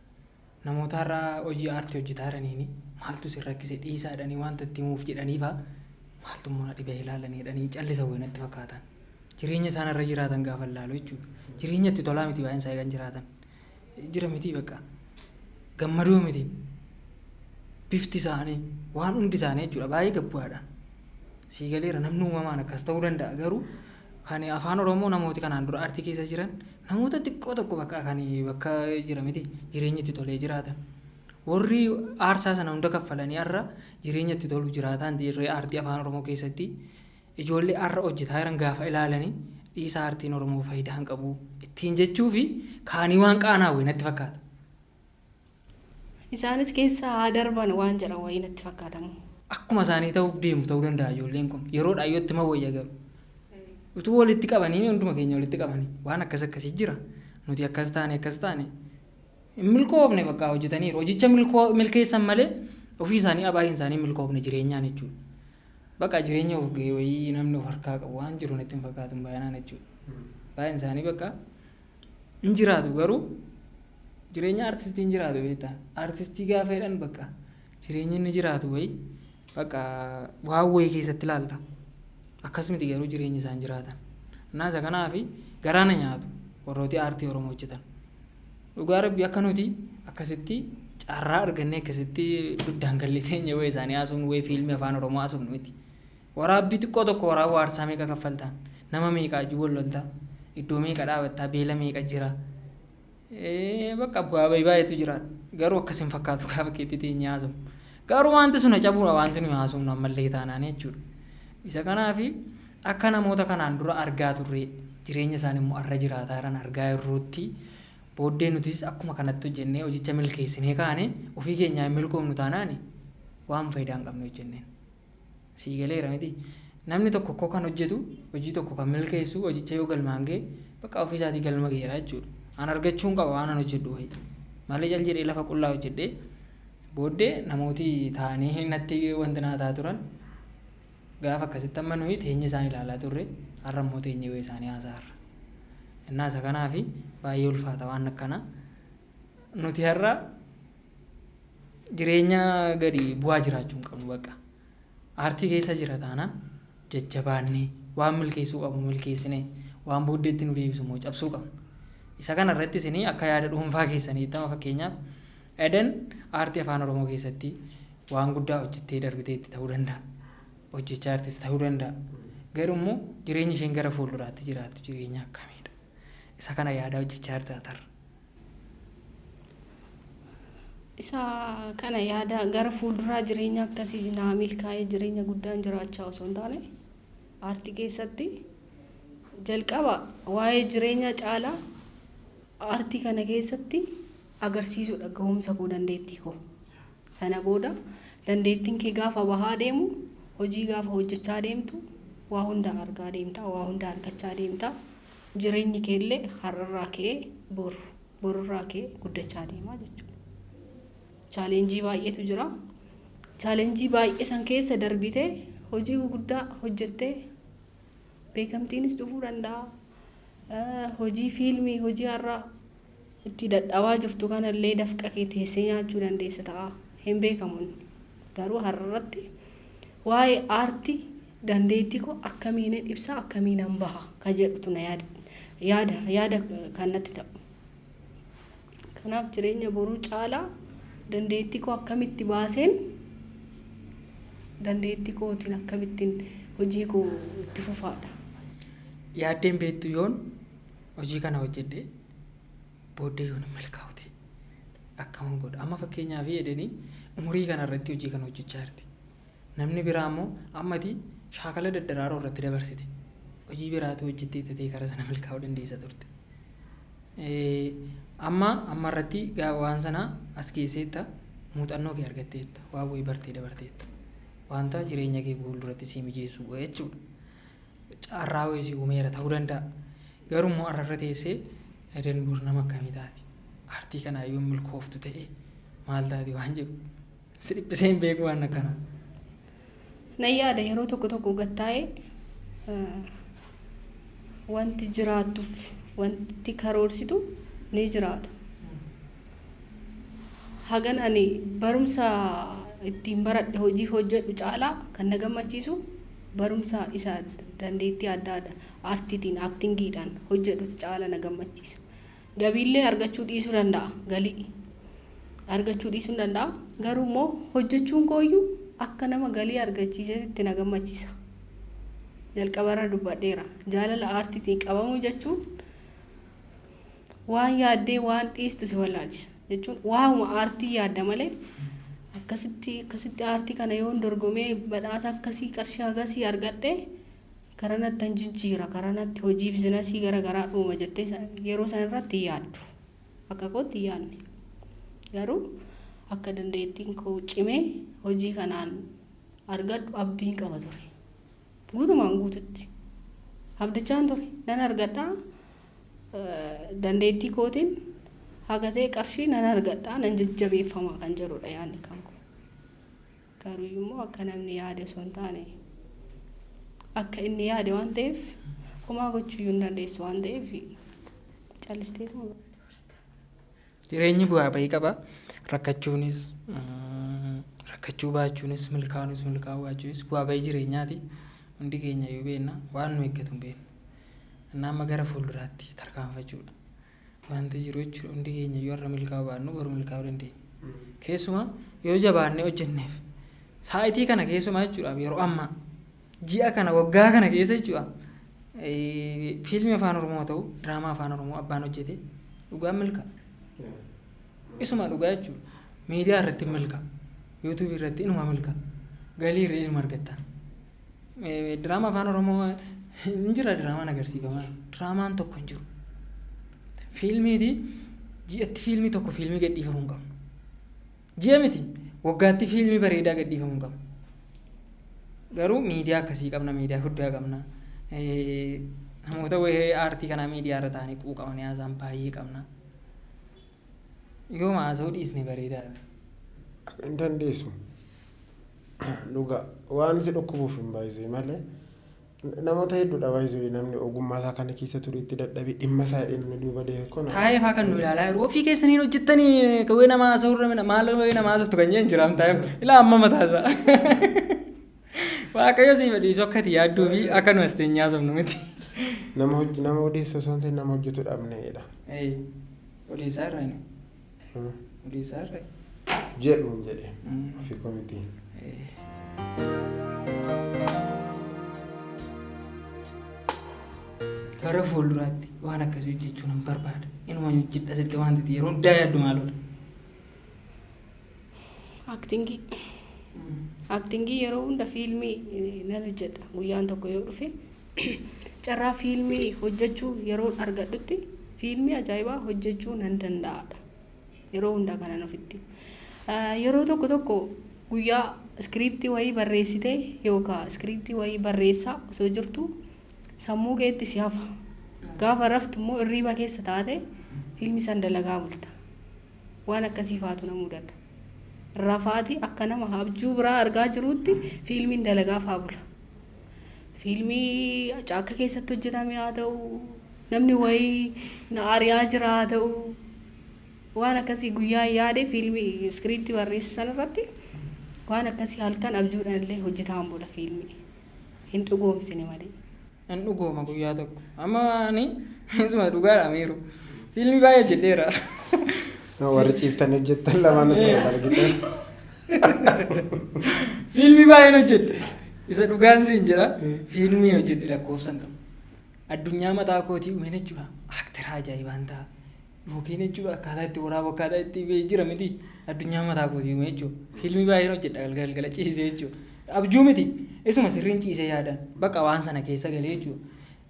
[SPEAKER 2] Namoota har'a hojii aartii hojjetaa jiraniini maaltu si rakkise dhiisaa jedhanii wanta itti himuuf jedhanii fa'aa maaltu immoo na dhibee ilaalanii jedhanii callisa wayii natti fakkaatan. Jireenya isaan irra jiraatan gaafa ilaalu jechuudha. Jireenya itti tolaa miti baay'een isaa kan jiraatan. Jira miti bakka gammadoo miti. Bifti isaanii waan hundi isaanii jechuudha baay'ee gabbu'aadha. Sii galeera namni uumamaan akkas ta'uu danda'a garuu kan afaan Oromoo namooti kanaan dura aartii keessa jiran namoota xiqqoo tokko bakka kan bakka jira miti jireenya itti tolee jiraatan. Warri aarsaa sana hunda kaffalanii har'a jireenya itti tolu jiraatan dirree aartii afaan Oromoo keessatti ijoollee har'a hojjetaa jiran gaafa ilaalanii dhiisa aartiin Oromoo faayidaa hin qabu ittiin jechuu fi kaanii waan qaanaawwe natti fakkaata.
[SPEAKER 1] Isaanis keessa haa darban waan jedhan wayii natti fakkaatamu.
[SPEAKER 2] Akkuma isaanii ta'uuf deemu ta'uu danda'a ijoolleen kun yeroodhaa yootti ma wayya garuu. Utuu walitti qabanii hunduma keenya walitti qabanii waan akkas akkasii jira. Nuti akkas taane akkas taane hin milkoofne bakka hojjetaniiru. Hojicha milkeessan malee ofii isaanii baay'een isaanii milkoofne jireenyaan jechuudha. Bakka jireenya of ga'e wayii namni of harkaa qabu waan jiru natti hin fakkaatu baay'inaan jechuudha. Baay'een isaanii bakka hin jiraatu garuu jireenya artistii hin jiraatu beektaa. Artistii gaafa jedhan bakka jireenyi inni jiraatu wayii bakka waan wayii keessatti ilaalta. Akkas miti garuu jireenyi isaan jiraatan. Innaa isa kanaafi garaa na nyaatu warrooti aartii Oromoo hojjetan. Dhugaa Rabbii akka nuti akkasitti carraa argannee akkasitti dugdaan gallee teenyee wayii isaanii haasofnu wayii fiilmii afaan Oromoo haasofnu miti. Waraabbii xiqqoo tokko waraabuu aarsaa meeqa kaffaltaan? Nama meeqa wajjin wal loltaa? Iddoo meeqa dhaabattaa? Beela meeqa jira? Bakka bu'aa bahii baay'eetu jira. Garuu akkas hin fakkaatu gaafa keetti teenyee haasofnu. Garuu wanti sun cabuudha wanti nuyi haasofnu ammallee taanaan jechuudha. Isa kanaafi akka namoota kanaan dura argaa turre jireenya isaanii immoo har'a jiraataa jiran argaa jirruutti booddee nutis akkuma kanatti hojjennee hojicha milkeessinee kaane ofii keenyaa hin milkoofnu taanaan waan faayidaa hin qabne hojjenneen. Sii galeera miti. Namni tokko koo kan hojjetu hojii tokko kan milkeessu hojicha yoo galmaan ga'e bakka ofii isaatii galma ga'eera jechuudha. An argachuun qaba waan an hojjedhu wayii. Malee cal jedhee lafa qullaa hojjedhee booddee namooti taa'anii natti wanti naa ta'aa turan gaafa akkasitti amma nuyi teenye isaan ilaalaa turre har'a immoo teenye wayii isaanii haasa'arra. Innaa isa kanaafi baay'ee ulfaata waan akkanaa. Nuti har'a jireenya gadi bu'aa jiraachuu hin qabnu bakka. Aartii keessa jira taanaan jajjabaannee waan milkeessuu qabnu milkeessinee waan booddeetti nu deebisu immoo cabsuu qabna. Isa kana irratti isinii akka yaada dhuunfaa keessaniitti amma fakkeenyaaf Eden aartii afaan Oromoo keessatti waan guddaa hojjettee darbiteetti ta'uu danda'a. Hojjechaa jirtis ta'uu danda'a. Garuu immoo jireenyi isheen gara fuulduraatti jiraattu jireenya akkamiidha? Isa kana yaadaa hojjechaa jirta tarra.
[SPEAKER 1] Isa kana yaada gara fuulduraa jireenya akkasii naa milkaa'ee jireenya guddaan jiraachaa osoo hin taane aartii keessatti jalqaba waa'ee jireenya caalaa aartii kana keessatti agarsiisuudha gahumsa koo dandeettii koo. Sana booda dandeettiin kee gaafa bahaa deemu hojii gaafa hojjechaa deemtu waa hunda argaa deemta waa hunda argachaa deemta jireenyi kee illee har'arraa ka'ee boru borurraa ka'ee guddachaa deemaa jechuudha. Chaalenjii baay'eetu jira. Chaalenjii baay'ee san keessa darbitee hojii guguddaa hojjettee beekamtiinis dhufuu danda'a. Hojii fiilmii hojii har'a itti dadhabaa jirtu kanallee dafqa kee teessee nyaachuu dandeessa ta'a. Hin beekamu inni. Garuu har'arratti waa'ee aartii dandeettii koo akkamiinin ibsaa akkamiinan baha ka jedhutu na yaada yaada kan natti ta'u. Kanaaf jireenya boruu caalaa dandeettii koo akkamitti baaseen dandeettii kootiin akkamittiin hojii koo itti fufaadha.
[SPEAKER 2] Yaaddeen beektu yoon hojii kana hojjedhee booddee yoon hin milkaa'u ta'e akkaman godha. Amma fakkeenyaaf jedhanii umurii kana irratti hojii kana hojjechaa jirti. Namni biraa immoo ammati shaakala daddaraaroo irratti dabarsite. Hojii biraatu hojjettee ta'ee karaa sana milkaa'uu dandeessa turte. Amma amma irratti waan sana as geesseetta muuxannoo kee argatteetta waan wayii bartee dabarteetta. Wanta jireenya kee fuulduratti sii mijeessu jechuudha. Carraa wayii si uumeera ta'uu danda'a. Garuu immoo har'a teessee Eden bor nama akkamii taati? Aartii kanaa yoo milkooftu ta'e maal taati waan jedhu si dhiphisee hin beeku waan akkanaa.
[SPEAKER 1] Nan yaada yeroo tokko tokko gattaa'ee wanti jiraattuuf wanti karoorsitu ni jiraata. Hagan ani barumsa ittiin baradhe hojii hojjedhu caalaa kan na gammachiisu barumsa isa dandeettii adda addaa aartiitiin aaktingiidhaan hojjedhutu caala na gammachiisa. Gabiillee argachuu dhiisuu danda'a galii argachuu dhiisuu danda'a garuu immoo hojjechuun kooyyuu akka nama galii argachiisetti na gammachiisa. Jalqabarra dubbadheera jaalala aartiitiin qabamuu jechuun waan yaaddee waan dhiistu si wallaalchisa jechuun waanuma aartii yaadda malee akkasitti akkasitti aartii kana yoon dorgomee badhaasa akkasii qarshii hagasii argadhe karaa natti jijjiira karaa natti hojii biizinasii gara garaa dhuuma jettee yeroo san irratti hin yaaddu akka kootti hin yaadne garuu Akka dandeettiin koo cimee hojii kanaan argadhu abdiin qaba ture. Guutumaan guututti abdachaan ture. Nan argadhaa, dandeettii kootiin haga ta'e qarshii nan argadhaa, nan jajjabeeffama kan jedhudha yaadni kan koo. Garuu immoo akka namni yaade osoo hin taane akka inni yaade waan ta'eef homaa gochuu hin dandeessu waan ta'eef callisteetuma.
[SPEAKER 2] Jireenyi bu'aa bahii qaba. Rakkachuunis, rakkachuu baachuunis, milkaa'uunis, milkaa'uu baachuunis bu'aa bahii jireenyaati. Hundi keenya iyyuu beekna, waan nu eeggatu hin beeknu. Innaa amma gara fuulduraatti tarkaanfachuudha. Wanti jiru jechuudha, hundi keenya iyyuu har'a milkaa'uu baannu boru milkaa'uu dandeenya. Keessumaa yoo jabaannee hojjenneef saayitii kana keessumaa jechuudha, yeroo ammaa ji'a kana waggaa kana keessa jechuudha, fiilmii afaan Oromoo ta'u diraamaa afaan Oromoo abbaan hojjete dhugaan milkaa'a. Isuma dhugaa jechuudha. Miidiyaa irratti milkaa'a. Yuutuubii irratti inuma milkaa'a. Galii irra inuma argatta. Diraamaa afaan Oromoo hin jira, diraamaan agarsiifamaa. Diraamaan tokko hin jiru. Fiilmiiti, ji'atti fiilmii tokko fiilmii gadhiifamuu hin qabnu. Ji'a miti, waggaatti fiilmii bareedaa gadhiifamuu hin qabnu. Garuu miidiyaa akkasii qabna, miidiyaa guddaa qabna. Namoota wayii aartii kanaa miidiyaa irra taa'anii quuqamanii haasa'an baay'ee qabna. Yooma haasa'uu dhiisne bareedaadha.
[SPEAKER 3] Hin dandeessu. Dhugaa waan si dhukkubuuf hin baay'isu malee namoota hedduudha baay'isu, namni ogummaa isaa kana keessa ture itti dadhabee dhimma isaa inni duuba deeme kun.
[SPEAKER 2] Taa'ee faa kan nu ilaalaa jiru ofii keessaniin hojjettanii qawwee nama haasa'uu irra maal wayii nama haasoftu kan jedhan jiraam taa'ee ilaa amma mataasaa. Waaqayyo siif dhiisu akka ati yaadduu fi akka nu as teenyee haasofnu miti.
[SPEAKER 3] Nama hojii nama odeessu osoo hin ta'in nama hojjetu dhabneedha.
[SPEAKER 2] Odeessaa irraa inni. Odeessaa irraa.
[SPEAKER 3] Jedhuun jedhe ofii komitii.
[SPEAKER 2] Gara fuulduraatti waan akkasii hojjechuu nan barbaada. Inuma hojjedha sitti waan ta'eef yeroo hundaa yaaddu maalodha?
[SPEAKER 1] Actingii. Actingii yeroo hunda fiilmii nan hojjedha. Guyyaan tokko yoo dhufe carraa fiilmii hojjechuu yeroo argadhutti fiilmii ajaa'ibaa hojjechuu nan danda'aadha. Yeroo hundaa kanan ofitti. Yeroo tokko tokko guyyaa iskiriiptii wayii barreessitee yookaan iskiriiptii wayii barreessaa osoo jirtu sammuu keetti si hafa. Gaafa raftu immoo irriiba keessa taate fiilmii san dalagaa bulta. Waan akkasii faatu na mudata. Rafaati akka nama abjuu biraa argaa jiruutti fiilmiin dalagaa faa bula. Fiilmii caakka keessatti hojjetame haa ta'u, namni wayii na ari'aa jira haa ta'u, waan akkasii guyyaa yaade fiilmii iskiriiptii barreessu sanarratti waan akkasii halkan abjuudhaan illee hojjetaan bula fiilmii. Hin dhugoomsine malee.
[SPEAKER 2] Hin dhugooma guyyaa tokko. Amma ani isuma dhugaadha miiru. Fiilmii baay'ee hojjedheera.
[SPEAKER 3] Warri ciiftanii hojjettan lamaan osoo argitan.
[SPEAKER 2] Fiilmii baay'een hojjedhe. Isa dhugaan siin jedha. Fiilmii hojjedhe lakkoofsa hin qabu. Addunyaa mataa kootii uumeen jechuudha. Aktara ajaa'ibaan ta'a. Yookiin jechuudha akkaataa itti waraabu akkaataa itti jira miti. Addunyaa mataa kootii uume jechuudha. Fiilmii baay'een hojjedha galgala galgala ciisee jechuudha. Abjuu miti. Isuma sirriin ciisee yaadan. Bakka waan sana keessa galee jechuudha.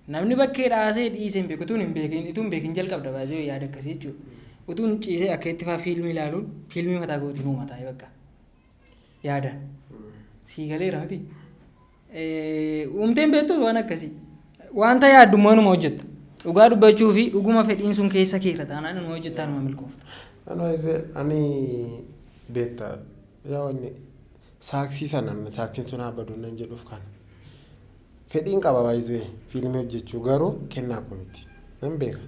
[SPEAKER 2] Namni bakkee dhaasee dhiisee hin beeku. Utuun hin beekin utuun hin beekin jalqabda baasee yaada akkasii jechuudha. Utuun ciisee akka itti faa fiilmii ilaaluun fiilmii mataa kootiin uuma taa'ee bakka yaadan. Sii galeera miti. Uumteen beektu waan akkasii. Wanta yaaddummaa numa hojjetta. Dhugaa dubbachuu fi dhuguma fedhiin sun keessa keera taanaan numa hojjettaa numa milkoofta.
[SPEAKER 3] Ani beektaa yaa wanni saaksii sana saaksiin sun haa badu nan jedhuuf kana. Fedhiin qaba baay'isee fiilmii hojjechuu, garuu kennaa koo miti. Nan beeka.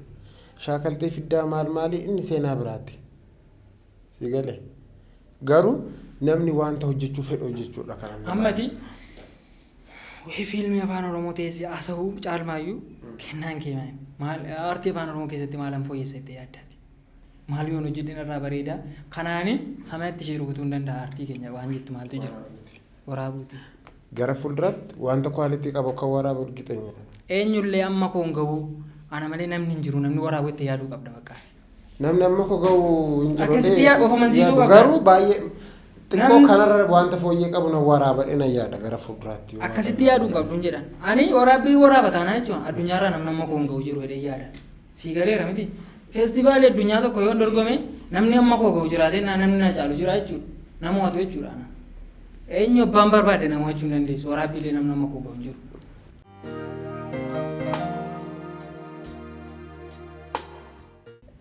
[SPEAKER 3] Shaakaltee fiddaa maal maalii inni seenaa biraati. Si galee. Garuu namni wanta hojjechuu fedhu hojjechuudha kan inni.
[SPEAKER 2] Ammati wayii fiilmii afaan Oromoo teessee haasa'uu caalmaayyuu kennaan kee maal? Maal aartii afaan Oromoo keessatti maalan fooyyessa jettee yaaddaati? Maal yoon hojjedhe irraa bareedaa? Kanaani samaatti ishee rukutuu hin danda'a aartii keenya waan jettu maaltu jira? Waraabuuti.
[SPEAKER 3] Gara fuulduraatti wanta kwaalitii qabu akka waraabu argiteenya.
[SPEAKER 2] Eenyullee amma koon ga'u ana malee namni hin jiru, namni waraabu itti yaaduu qabda bakka.
[SPEAKER 3] Namni amma koo ga'u hin jiru.
[SPEAKER 2] Akkasitti of amansiisuu qabda.
[SPEAKER 3] Garuu baay'ee xiqqoo kanarra wanta fooyyee qabu na waraabadhe na yaada gara fuulduraatti.
[SPEAKER 2] Akkasitti yaaduu hin qabdu hin jedhan. Ani waraabbii waraaba taanaa jechuudha, addunyaarraa namni amma koon ga'u jiru jedhee yaada. Sii galeera miti. Feestivaalii addunyaa tokko yoo dorgome namni amma koo ga'u jiraate namni na caalu jira jechuudha. Nama waatu jechuudha. Eenyu abbaan barbaade nama wajjin dandeessu waraabbiilee namni amma koo ga'u hin jiru.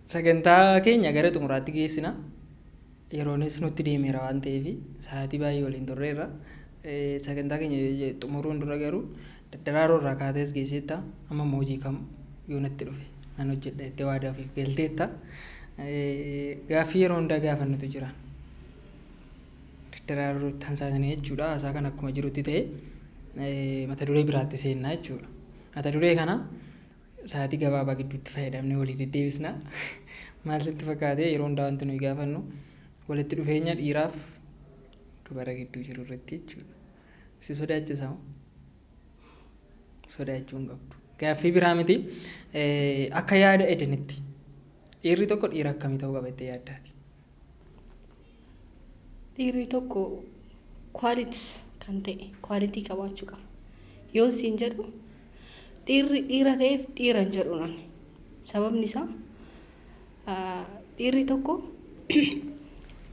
[SPEAKER 2] Sagantaa keenya gara xumuraatti geessina. Yeroonis nutti deemeera waan ta'eef sa'aatii baay'ee waliin turreerra. Sagantaa keenya xumuruun dura garuu daddaraaroo irraa kaatees geesseetta. Amma immoo hojii kam yoo natti dhufe nan hojjedha jettee waadaa ofiif galteetta. Gaaffii yeroo hundaa gaafannutu jira. Daddaraaroo tansaasanii jechuudha. Haasaa kan akkuma jirutti ta'e mata duree biraatti seennaa jechuudha. Mata duree kana sa'aatii gabaabaa gidduutti fayyadamnee walii deddeebisna. Maal sitti fakkaate yeroo hundaa wanti nuyi gaafannu walitti dhufeenya dhiiraaf dubara gidduu jiru irratti jechuudha. Si sodaachisa moo? Sodaachuu hin qabdu. Gaaffii biraa miti. Akka yaada Edenitti dhiirri tokko dhiira akkamii ta'uu qaba jettee yaaddaati?
[SPEAKER 1] Dhiirri tokko quality kan ta'e quality qabaachuu qaba. Yoo siin jedhu dhiirri dhiira ta'eef dhiira hin jedhu nani. Sababni isaa dhiirri tokko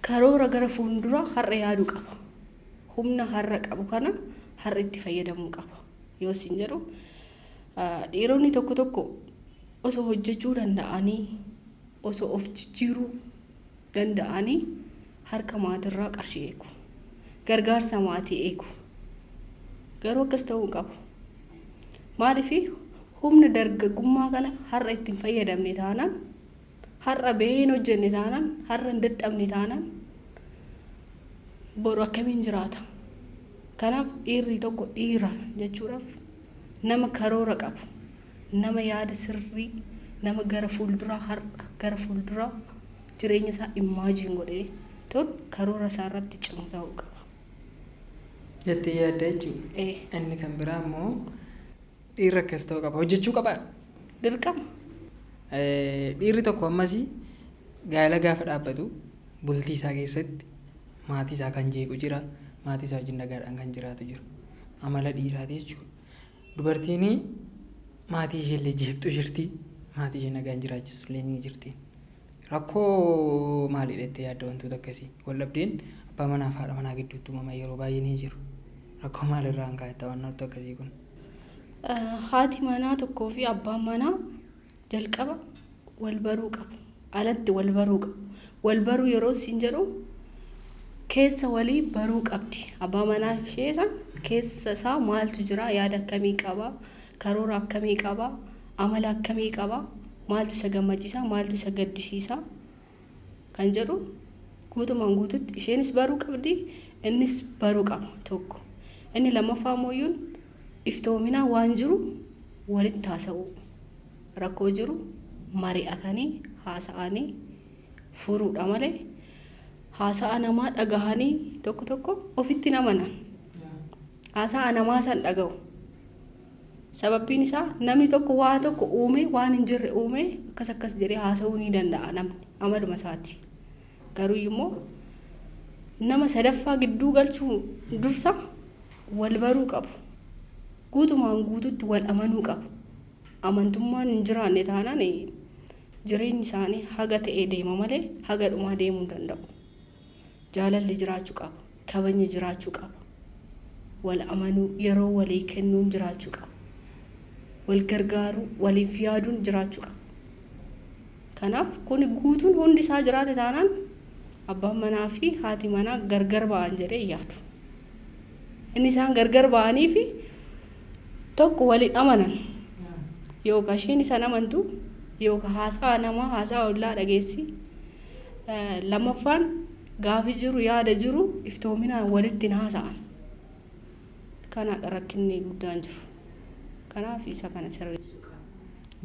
[SPEAKER 1] karoora gara fuulduraa har'a yaaduu qaba. Humna har'a qabu kana har'a itti fayyadamuu qaba. Yoo siin jedhu dhiironni tokko tokko osoo hojjechuu danda'anii osoo of jijjiiruu danda'anii harka maatirraa qarshii eegu. Gargaarsa maatii eegu. Garuu akkas ta'uu hin qabu. Maaliif humna dargaggummaa kana har'a itti hin fayyadamne taanaan har'a bahee hin hojjenne taanaan har'a hin dadhabne taanaan boru akkamiin jiraata? Kanaaf dhiirri tokko dhiira jechuudhaaf nama karoora qabu, nama yaada sirrii, nama gara fuulduraa har'a gara fuulduraa jireenya isaa imagine godhee ton karoora isaa irratti cimu ta'uu qaba.
[SPEAKER 2] Jettee yaadda jechuudha. Inni kan biraa immoo dhiirri akkas ta'uu qaba. Hojjechuu qaba.
[SPEAKER 1] Dirqama.
[SPEAKER 2] Dhiirri tokko ammas gaa'ela gaafa dhaabbatu bultii isaa keessatti maatii isaa kan jeequ jira. Maatii isaa wajjin nagaadhaan kan jiraatu jira. Amala dhiiraati jechuudha. Dubartiin maatii ishee illee jeeqxu jirti. Maatii ishee nagaan jiraachisu illee ni jirti. Rakkoo maalidha jettee yaadda wantoota akkasii? Wal dhabdeen abbaa manaa fi haadha manaa gidduutti uumaman yeroo baay'ee ni jiru. Rakkoo maalirraa kan ka'e wantoota akkasii kun?
[SPEAKER 1] Haati manaa tokkoo fi abbaan manaa jalqaba wal baruu qabu. Alatti wal baruu qabu. Wal baruu yeroo siin jedhu keessa walii baruu qabdi. Abbaa manaa ishee san keessa isaa maaltu jira, yaada akkamii qaba, karoora akkamii qaba, amala akkamii qaba, maaltu isa gammachiisa, maaltu isa gaddisiisa kan jedhu guutumaan guututti isheenis baruu qabdi, innis baruu qaba tokko. Inni lammaffaa mooyyuun iftoominaa waan jiru walitti haasa'uu. Rakkoo jiru mari'atanii haasa'anii furuudha malee haasa'a namaa dhagahanii tokko tokko ofitti hin amanan. Haasa'a namaa san dhaga'u. Sababbiin isaa namni tokko waa tokko uume waan hin jirre uume akkas akkas jedhee haasa'uu ni danda'a namni amaluma isaati. Garuu immoo nama sadaffaa gidduu galchuu dursa wal baruu qabu. Guutumaan guututti wal amanuu qabu. Amantummaan hin jiraanne taanaan jireenyi isaanii haga ta'e deema malee haga dhumaa deemuu hin danda'u. Jaalalli jiraachuu qaba. Kabajni jiraachuu qaba. Wal amanuu yeroo walii kennuun jiraachuu qaba. Wal gargaaruu waliif yaaduun jiraachuu qaba. Kanaaf kun guutuun hundi isaa jiraate taanaan abbaan manaa fi haati manaa gargar ba'an jedhee yaadu. Inni isaan gargar ba'anii fi tokko waliin amanan yookaan isheen isaan amantu yookaan haasa'a namaa haasa'a ollaa dhageessi. Lammaffaan gaafi jiru yaada jiru iftoominaan walitti hin haasa'an. Kanaadha rakkinni guddaan jiru. Kanaaf isa kana sirreessuu qaba.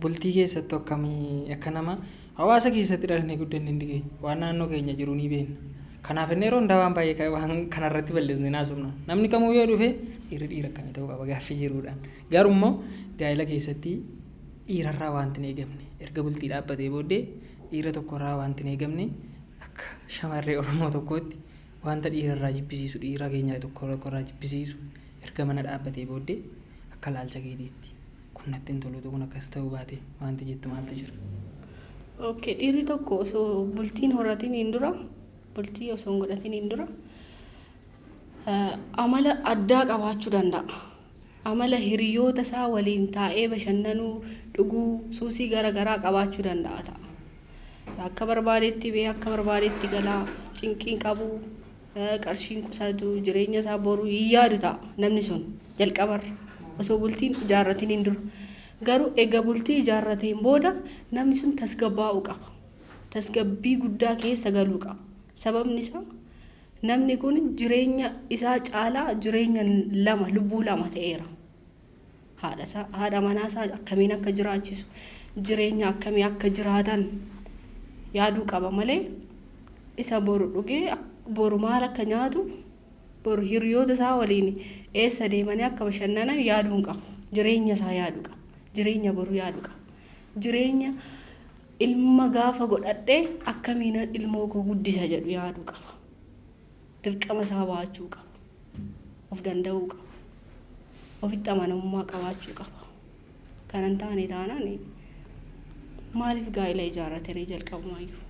[SPEAKER 2] Bultii keessattuu akkamii akka nama hawaasa keessatti dhalannee guddanne hundi keenya waan naannoo keenya jiru ni beekna. Kanaaf inni yeroo hundaa waan baay'ee waan kanarratti balleessnee haasofna. Namni kamuu yoo dhufe dhiirri dhiira akkamii ta'uu qaba gaaffii jiruudhaan. Garuu immoo gaa'ela keessatti dhiirarraa wanti hin eegamne erga bultii dhaabbatee booddee dhiira tokkorraa wanti hin eegamne akka shamarree Oromoo tokkootti wanta dhiirarraa jibbisiisu dhiira keenya tokkorraa jibbisiisu erga mana dhaabbatee booddee akka ilaalcha keetiitti kun natti hin tolutu kun akkas ta'uu baate wanti jettu maaltu jira?
[SPEAKER 1] Okay, dhiirri tokko osoo bultiin horatiniin dura, bultii osoo hin godhatiniin dura amala addaa qabaachuu danda'a. Amala hiriyoota isaa waliin taa'ee bashannanuu, dhuguu, suusii garaa garaa qabaachuu danda'a ta'a. Akka barbaadetti ba'ee akka barbaadetti galaa, cinqiin qabu, qarshiin qusatu, jireenya isaa boruu hin yaadu ta'a namni sun jalqabarra osoo bultiin ijaarratiniin dura. Garuu egaa bultii ijaarrateen booda namni sun tasgabbaa'uu qaba. Tasgabbii guddaa keessa galuu qaba. Sababni isaa namni kun jireenya isaa caalaa jireenya lama lubbuu lama ta'eera. Haadha isaa haadha manaa isaa akkamiin akka jiraachisu jireenya akkamii akka jiraatan yaaduu qaba malee isa boru dhugee boru maal akka nyaatu boru hiriyoota isaa waliin eessa deemanii akka bashannanan yaaduu hin qabu. Jireenya isaa yaaduu qaba. Jireenya boru yaaduu qaba. Jireenya ilma gaafa godhadhee akkamiin ilmoo koo guddisa jedhu yaaduu qaba. Dirqama isaa baachuu qaba. Of danda'uu qaba. Ofitti amanamummaa qabaachuu qaba. Kana hin taane taanaan maaliif gaa'ela ijaarrate ree jalqabumaayyuu?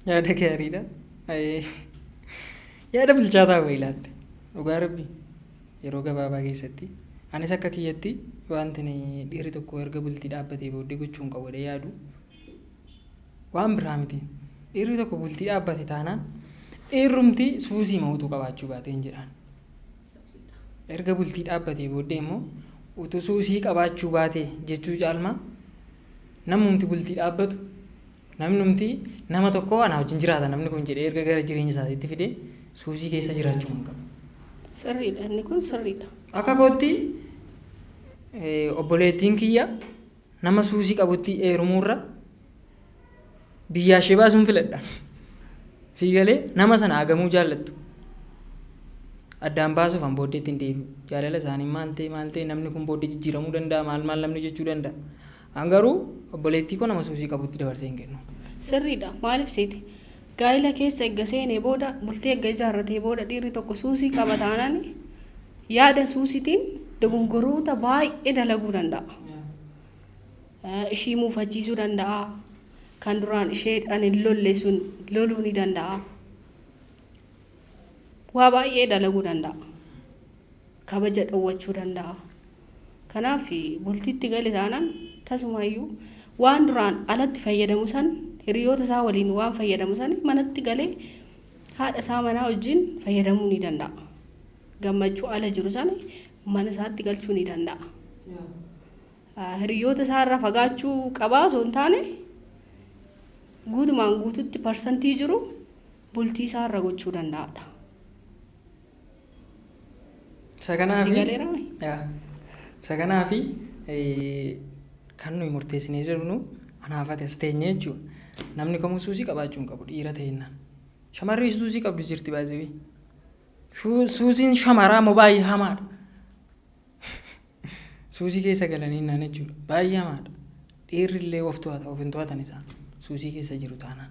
[SPEAKER 2] Yaada gaariidha. Yaada bilchaataa wayii laatte. Dhugaa rabbi yeroo gabaabaa keessatti anis akka kiyyatti wanti dhiirri tokko erga bultii dhaabbatee booddee gochuu hin qabu jedhee yaadu waan biraa miti. Dhiirri tokko bultii dhaabbate taanaan dhiirrumti suusii ma'uutu qabaachuu baatee hin jedhaan. Erga bultii dhaabbatee booddee immoo utuu suusii qabaachuu baate jechuu caalmaa namumti bultii dhaabbatu namnumti nama tokko anaa wajjin jiraata namni kun jedhee erga gara jireenya isaatiitti fidee suusii keessa jiraachuu hin qabu.
[SPEAKER 1] Sirriidha, inni kun sirriidha.
[SPEAKER 2] Akka kootti obboleettiin kiyya nama suusii qabutti heerumuurra biyyaa ishee baasuun filadha. Sii galee nama sana hagamuu jaallattu. Addaan baasuuf an booddeetti hin deebi'u. Jaalala isaanii maal ta'e maal ta'e namni kun booddee jijjiiramuu danda'a maal maal namni jechuu danda'a. An garuu obboleettii koo nama suusii qabutti dabarsee hin kennu.
[SPEAKER 1] Sirriidha. Maaliif seete? Gaa'ela keessa erga seenee booda bultii erga ijaarratee booda dhiirri tokko suusii qaba taanaan yaada suusiitiin dogongoroota baay'ee dalaguu danda'a. Ishii muufachiisuu danda'a. Kan duraan isheedhaan hin lolle sun loluu ni danda'a. Waa baay'ee dalaguu danda'a. Kabaja dhowwachuu danda'a. Kanaaf bultiitti gale taanaan tasumaayyuu waan duraan alatti fayyadamu san hiriyoota isaa waliin waan fayyadamu san manatti galee haadha isaa manaa wajjin fayyadamuu ni danda'a. Gammachuu ala jiru sana mana isaatti galchuu ni danda'a. Hiriyoota isaa irraa fagaachuu qabaa osoo hin taane guutumaan guututti parsantii jiru bultii isaa irra gochuu danda'aadha.
[SPEAKER 2] Isa kanaafi
[SPEAKER 1] Si galeeraa?
[SPEAKER 2] Yaa. Isa kanaafi kan nuyi murteessinee jirru anaaf ati as teenye jechuudha. Namni kamuu suusii qabaachuu hin qabu dhiira ta'ennaan. Shamarri suusii qabdu jirti baay'ee. Suusiin shamaraa immoo baay'ee hamaadha. Suusii keessa galanii naan jechuudha. Baay'ee hamaadha. Dhiirri illee of to'ata of hin to'atan isaan suusii keessa jiru taanaan.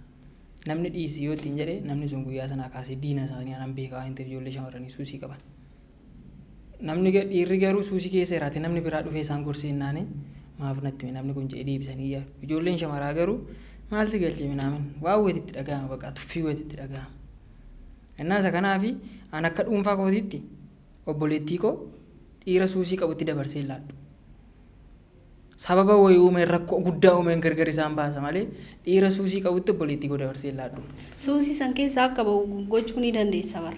[SPEAKER 2] Namni dhiisi yoo ittiin jedhe namni sun guyyaa sanaa kaasee diina isaanii anan beekaa waan ta'eef ijoollee shamarranii suusii qaban. Namni dhiirri garuu suusii keessa jiraate namni biraa dhufee isaan gorsee naane maaf natti hime namni kun jedhee deebisanii yaadu. Ijoolleen shamaraa garuu maal si galche minaamin waan wayiitti dhaga'ama baqa tuffii wayiitti dhaga'ama. Innaa isa kanaafi an akka dhuunfaa kootiitti obboleettii koo dhiira suusii qabutti dabarsee hin laadhu. Sababa wayii uumeen rakkoo guddaa uumeen gargar isaan baasa malee dhiira suusii qabutti obboleettii koo dabarsee hin laadhu.
[SPEAKER 1] Suusii san keessaa akka bahu gochuu ni dandeessa bara.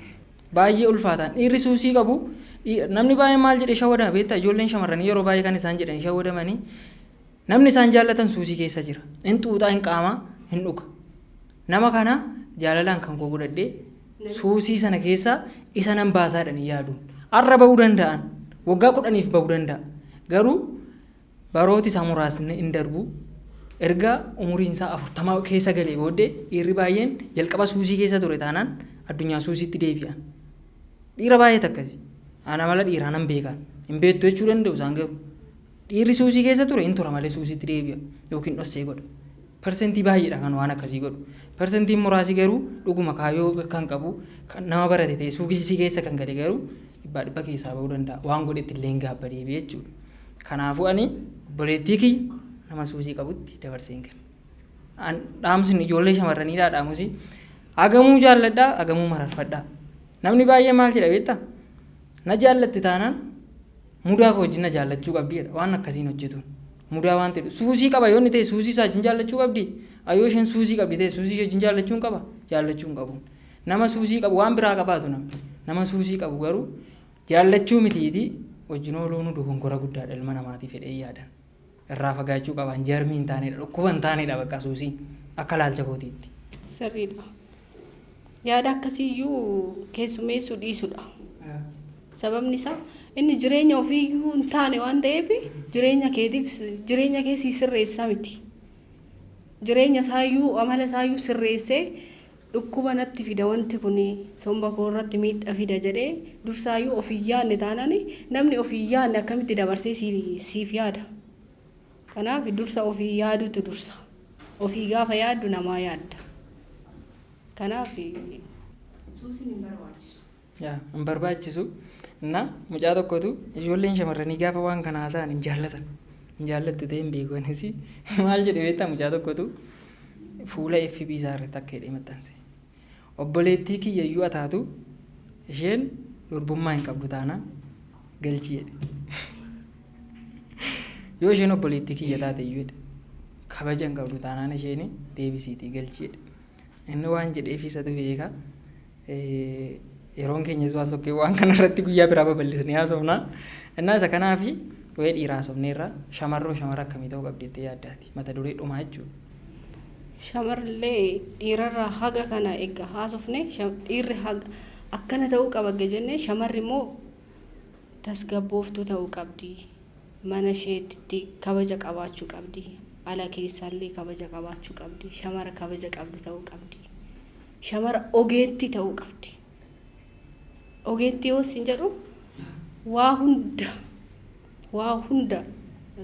[SPEAKER 2] Baay'ee ulfaataan dhiirri suusii qabu namni baay'een maal jedhee shawwadama beektaa ijoolleen shamarranii yeroo baay'ee kan isaan jedhanii shawwadamanii namni isaan jaallatan suusii keessa jira. Hin xuuxaa hin qaamaa hin dhuga. Nama kana jaalalaan kan koo godhadhee suusii sana keessaa isa nan baasaa jedhanii yaadu. Har'a bahuu danda'an waggaa 10f bahuu danda'a. Garuu barooti isaa muraasni hin darbu. Erga umuriin isaa 40 keessa galee booddee dhiirri baay'een jalqaba suusii keessa ture taanaan addunyaa suusiitti deebi'an. Dhiira baay'eetu akkasi. Ana mala dhiiraa nan beekan. Hin beektu jechuu danda'u isaan garuu. Dhiirri suusii keessa ture hin tura malee suusiitti deebi'a yookiin dhossee godha. Parsentii baay'eedha kan waan akkasii godhu. Parsentiin muraasi garuu dhuguma kaayyoo kan qabu kan nama barate ta'e suusii keessa kan gale garuu dhibbaa dhibba keessaa bahuu danda'a. Waan godhetti illee hin gaabba deebi'e jechuudha. Kanaafuu ani obboleettii kiyya Nama suusii qabutti dabarsee hin kennu. Dhaamsin ijoollee shamarraniidhaa dhaamusi. Hagamuu jaalladhaa, hagamuu mararfadhaa. Namni baay'ee maal jedha beektaa? Na jaallatti taanaan mudaa koo wajjin na jaallachuu qabdi jedha. Waan akkasiin hojjetuun. Mudaa waan ta'e suusii qaba yoo inni ta'e suusii isaa wajjin jaallachuu qabdi. Yoo isheen suusii qabdi ta'e suusii ishee wajjin jaallachuu hin qaba? Jaallachuu hin qabu. Nama suusii qabu waan biraa qabaatu namni. Nama suusii qabu garuu jaallachuu mitiiti wajjin ooluun dogongora guddaadha ilma namaatiif jedhee yaadan. Irraa fagaachuu qaban, jarmii hin taanedha, dhukkuba hin taanedha bakka suusiin akka ilaalcha kootiitti.
[SPEAKER 1] Sirriidha. Yaada akkasiiyyuu keessummeessuu dhiisudha. Sababni isaa inni jireenya ofiiyyuu hin taane waan ta'eef jireenya keetiif jireenya kee sii sirreessaa miti. Jireenya isaayyuu, amala isaayyuu sirreessee dhukkuba natti fida, wanti kun somba koo irratti miidha fida jedhee dursaayyuu of hin yaadne taanaan, namni of hin yaadne akkamitti dabarsee siif yaada? Kanaaf dursa ofii yaadutu dursa. Ofii gaafa yaaddu namaa yaadda. Kanaaf suusiin hin barbaachisu.
[SPEAKER 2] Yaa, hin barbaachisu. Na mucaa tokkotu ijoolleen shamarranii gaafa waan kana haasa'an hin jaallatan. Hin jaallattu ta'e hin beeku anis. Maal jedhe beektaa? Mucaa tokkotu fuula FB isaa irratti akka jedhee maxxanse. Obboleettii kiyya iyyuu ataatu isheen durbummaa hin qabdu taanaan galchii jedhe. Yoo isheen obboleettii kiyya taate iyyuu jedhe, kabaja hin qabdu taanaan isheen deebisiitii galchii jedhe. Inni waan jedheef isatu beeka. Yeroon keenyas waan tokko waan kana irratti guyyaa biraa babal'isnee haasofna. Innaa isa kanaafi waa'ee dhiiraa haasofneerra, shamarroo shamara akkamii ta'uu qabdi jettee yaaddaati? Mata duree dhumaa jechuudha.
[SPEAKER 1] Shamarrillee dhiirarraa haga kana egaa haasofne, dhiirri haga akkana ta'uu qaba jennee, shamarri immoo tasgabbooftuu ta'uu qabdi. Mana isheetti kabaja qabaachuu qabdi. Ala keessaallee kabaja qabaachuu qabdi. Shamara kabaja qabdu ta'uu qabdi. Shamara ogeettii ta'uu qabdi. Ogeettii yoo sin jedhu waa hunda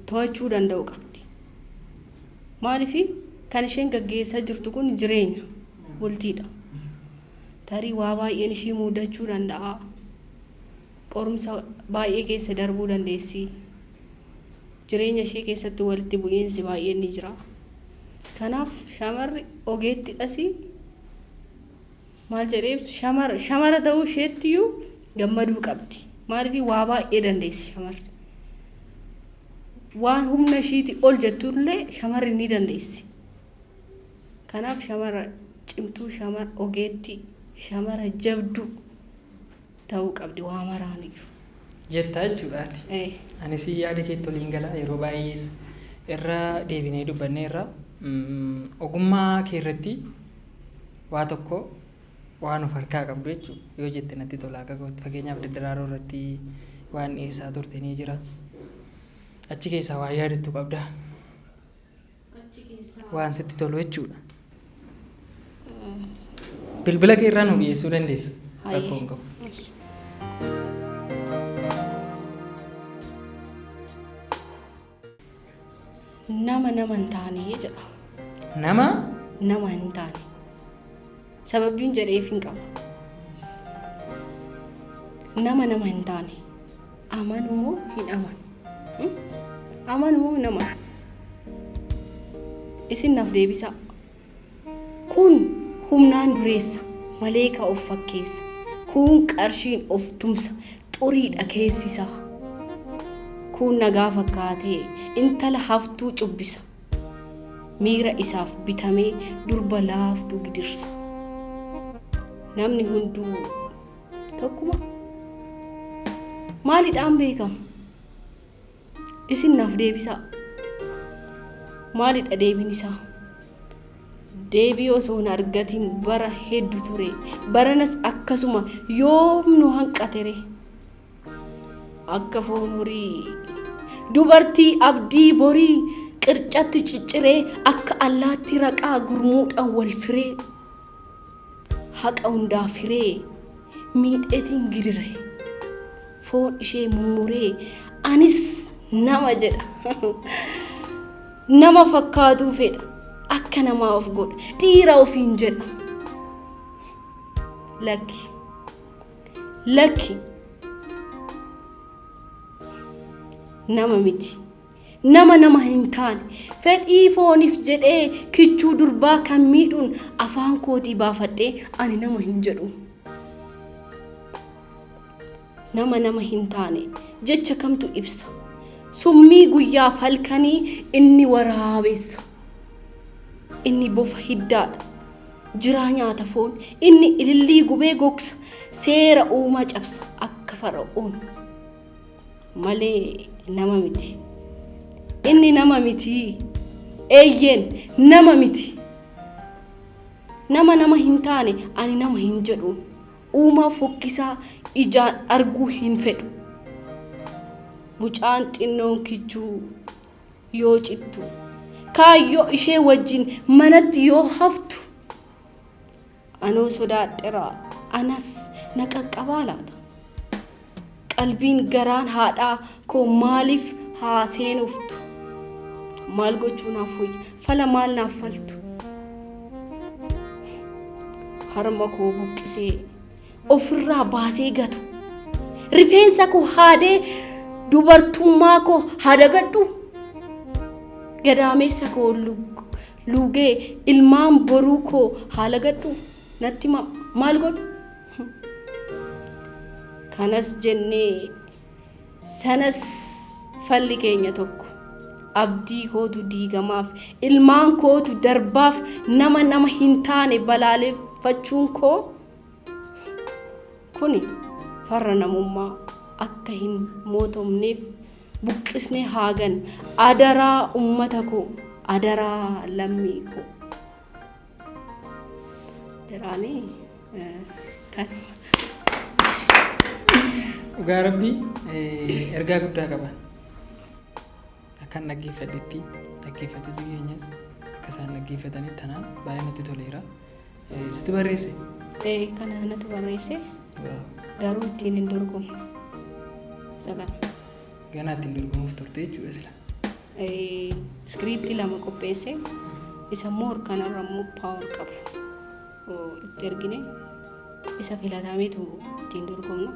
[SPEAKER 1] to'achuu danda'u qabdi. Maaliif? Kan isheen gaggeessaa jirtu kun jireenya bultiidha. Tarii waa baay'een ishii mudachuu danda'a. Qorumsa baay'ee keessa darbuu dandeessi. Jireenya ishee keessatti walitti bu'iinsi baay'een ni jira. Kanaaf shamarri ogeettidhas maal jedhee ibsu, shamara ta'uu isheettiyyuu gammaduu qabdi. Maaliif? Waa baay'ee dandeessi shamarri. Waan humna ishiitii ol jettullee shamarri ni dandeessi. Kanaaf shamara cimtuu, shamara ogeettii, shamara jabduu ta'uu qabdi waa maraaniyyuu.
[SPEAKER 2] Jettaa jechuudhaati. Anis yaada keetti waliin gala. Yeroo baay'ees irra deebinee dubbannee irra ogummaa kee irratti waa tokko waan of harkaa qabdu jechuudha yoo jette natti tola akka kootti. Fakkeenyaaf, daddaraaroo irratti waan dhiyeessaa turte ni jira. Achi keessaa waan yaadattu qabdaa? Waan sitti tolu jechuudha. Bilbila kee irraa nu dhiyeessuu dandeessa. Rakkoo hin qabu.
[SPEAKER 1] Nama nama hin taane jedha.
[SPEAKER 2] Nama?
[SPEAKER 1] Nama hin taane. Sababiin jedheef hin qaba. Nama nama hin taane. Amanu moo hin amanu? Amanu moo hin amanu? Isin naaf deebisaa. Kun humnaan dureessa, maleeka of fakkeessa. Kun qarshiin of tumsa, xuriidha keessisaa. Kun nagaa fakkaatee intala haftuu cubbisa. Miira isaaf bitamee durba laaftuu gidirsa. Namni hunduu tokkuma. Maalidhaan beekama? Isin naaf deebisaa. Maalidha deebiin isaa? Deebii osoo hin argatin bara hedduu ture. Baranas akkasuma yoom nu hanqatere? Akka foon horii dubartii abdii borii qircatti cicciree, akka allaatti raqaa gurmuudhaan wal firee, haqa hundaa firee miidheetiin gidire, foon ishee mummuree anis nama jedha, nama fakkaatuu fedha, akka namaa of godha, dhiira ofiin jedha. Lakki, lakki, nama miti. Nama nama hin taane fedhii fooniif jedhee kichuu durbaa kan miidhuun afaan kootii baafadhee ani nama hin jedhu. Nama nama hin taane jecha kamtu ibsa? Summii guyyaaf halkanii inni waraabeessa. Inni bofa hiddaadha. Jiraa nyaata foon. Inni ilillii gubee gogsa. Seera uumaa cabsa akka fara'oon. Malee nama miti. Inni nama miti. Eeyyeen nama miti. Nama nama hin taane ani nama hin jedhu. Uumaa fokkisaa ijaan arguu hin fedhu. Mucaan xinnoon kichuu yoo cittu, kaayyoo ishee wajjin manatti yoo haftu, anoo sodaadheera, anas na qaqqabaa laata? Qalbiin garaan haadhaa koo maaliif haa seenuftu? Maal gochuu naaf wayya? Fala maal naaf faltu? Harma koo buqqisee ofirraa baasee gatu. Rifeensa koo haadee dubartummaa koo hadagadhu. Gadaameessa koo luugee ilmaan boruu koo haalagadhu. Natti himaa, maal godhu? Kanas jennee sanas falli keenya tokko. Abdii kootu diigamaaf, ilmaan kootu darbaaf, nama nama hin taane balaaleffachuun koo kuni farra namummaa akka hin mootomneef buqqisnee haagan. Adaraa ummata koo, adaraa lammii koo. Jedhaanii kan.
[SPEAKER 2] Dhugaa Rabbii ergaa guddaa qaba. Akkan dhaggeeffadhetti, dhaggeeffattooti keenyas akka isaan dhaggeeffatanitti tanaan baay'ee natti toleera. Situ barreesse?
[SPEAKER 1] Kana natu barreesse. Garuu ittiin hin dorgomu. Isa kana.
[SPEAKER 2] Ganaa ittiin dorgomuuf turte jechuudha sila.
[SPEAKER 1] Iskiriiptii 2 qopheesse. Isa immoo kanarra immoo power qabu itti ergine, isa filatameetu ittiin dorgomna.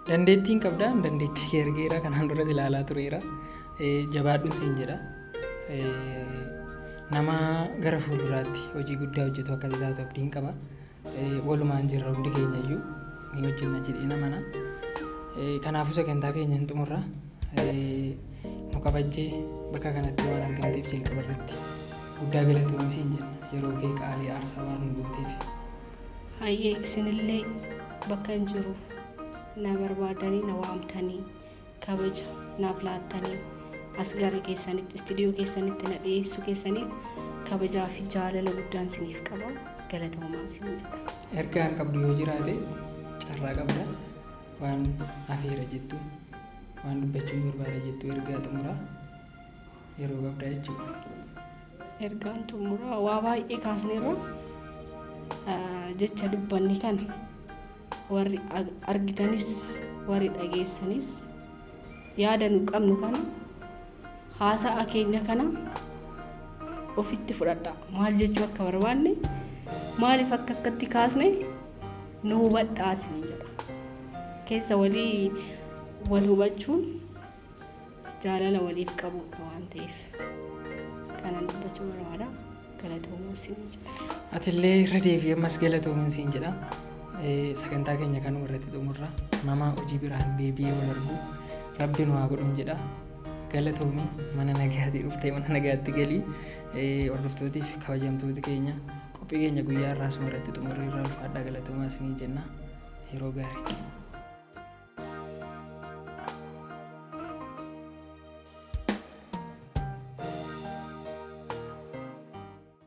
[SPEAKER 2] Dandeettiin qabdaa, dandeettii kee ergeera, kanaan duras ilaalaa tureera. Jabaadhuun siin jedha. Nama gara fuulduraatti hojii guddaa hojjetu akka taatu abdiin qaba. Walumaan jirra, hundi keenya iyyuu ni hojjenna jedhee namana. Kanaafuu sagantaa keenya hin xumurra. Nu kabajjee bakka kanatti waan argamteef jalqaba irratti guddaa galatoomi siin jenna, yeroo kee qaalii aarsaa waan nu gooteef.
[SPEAKER 1] Hayyee, isinillee bakka hin jiruuf na barbaadanii na waamtanii kabaja naaf laattanii as gara keessanitti, istiidiyoo keessanitti na dhiyeessuu keessaniif kabajaa fi jaalala guddaan isiniif qaba. Galatoomaa isin jedha.
[SPEAKER 2] Ergaan qabdu yoo jiraate carraa qabda, waan afeera jettu, waan dubbachuun barbaada jettu, ergaa xumuraa yeroo qabda jechuudha.
[SPEAKER 1] Ergaan xumuraa waa baay'ee kaasneerra. Jecha dubbanni kana warri argitanis warri dhageessanis yaada nu qabnu kana, haasa'a keenya kana ofitti fudhadha. Maal jechuu akka barbaanne, maaliif akka akkatti kaasne nu hubadhaa isin jedha. Keessa walii wal hubachuun jaalala waliif qabudha waan ta'eef kanan dubbachuu barbaada. Galatoomaa isin jedha.
[SPEAKER 2] Atillee irra deebi'ee ammas galatoomin siin jedha. Sagantaa keenya kanuma irratti xumurra. Nama hojii biraan deebi'ee wal argu Rabbi nu haa godhuun jedha. Galatoomi, mana nagaatti dhuftee mana nagaatti galii. Hordoftootiif kabajamtooti keenya, qophii keenya guyyaa irraa asuma irratti xumurree irraa ulfaadhaa, galatoomaa isinii jenna. Yeroo gaarii.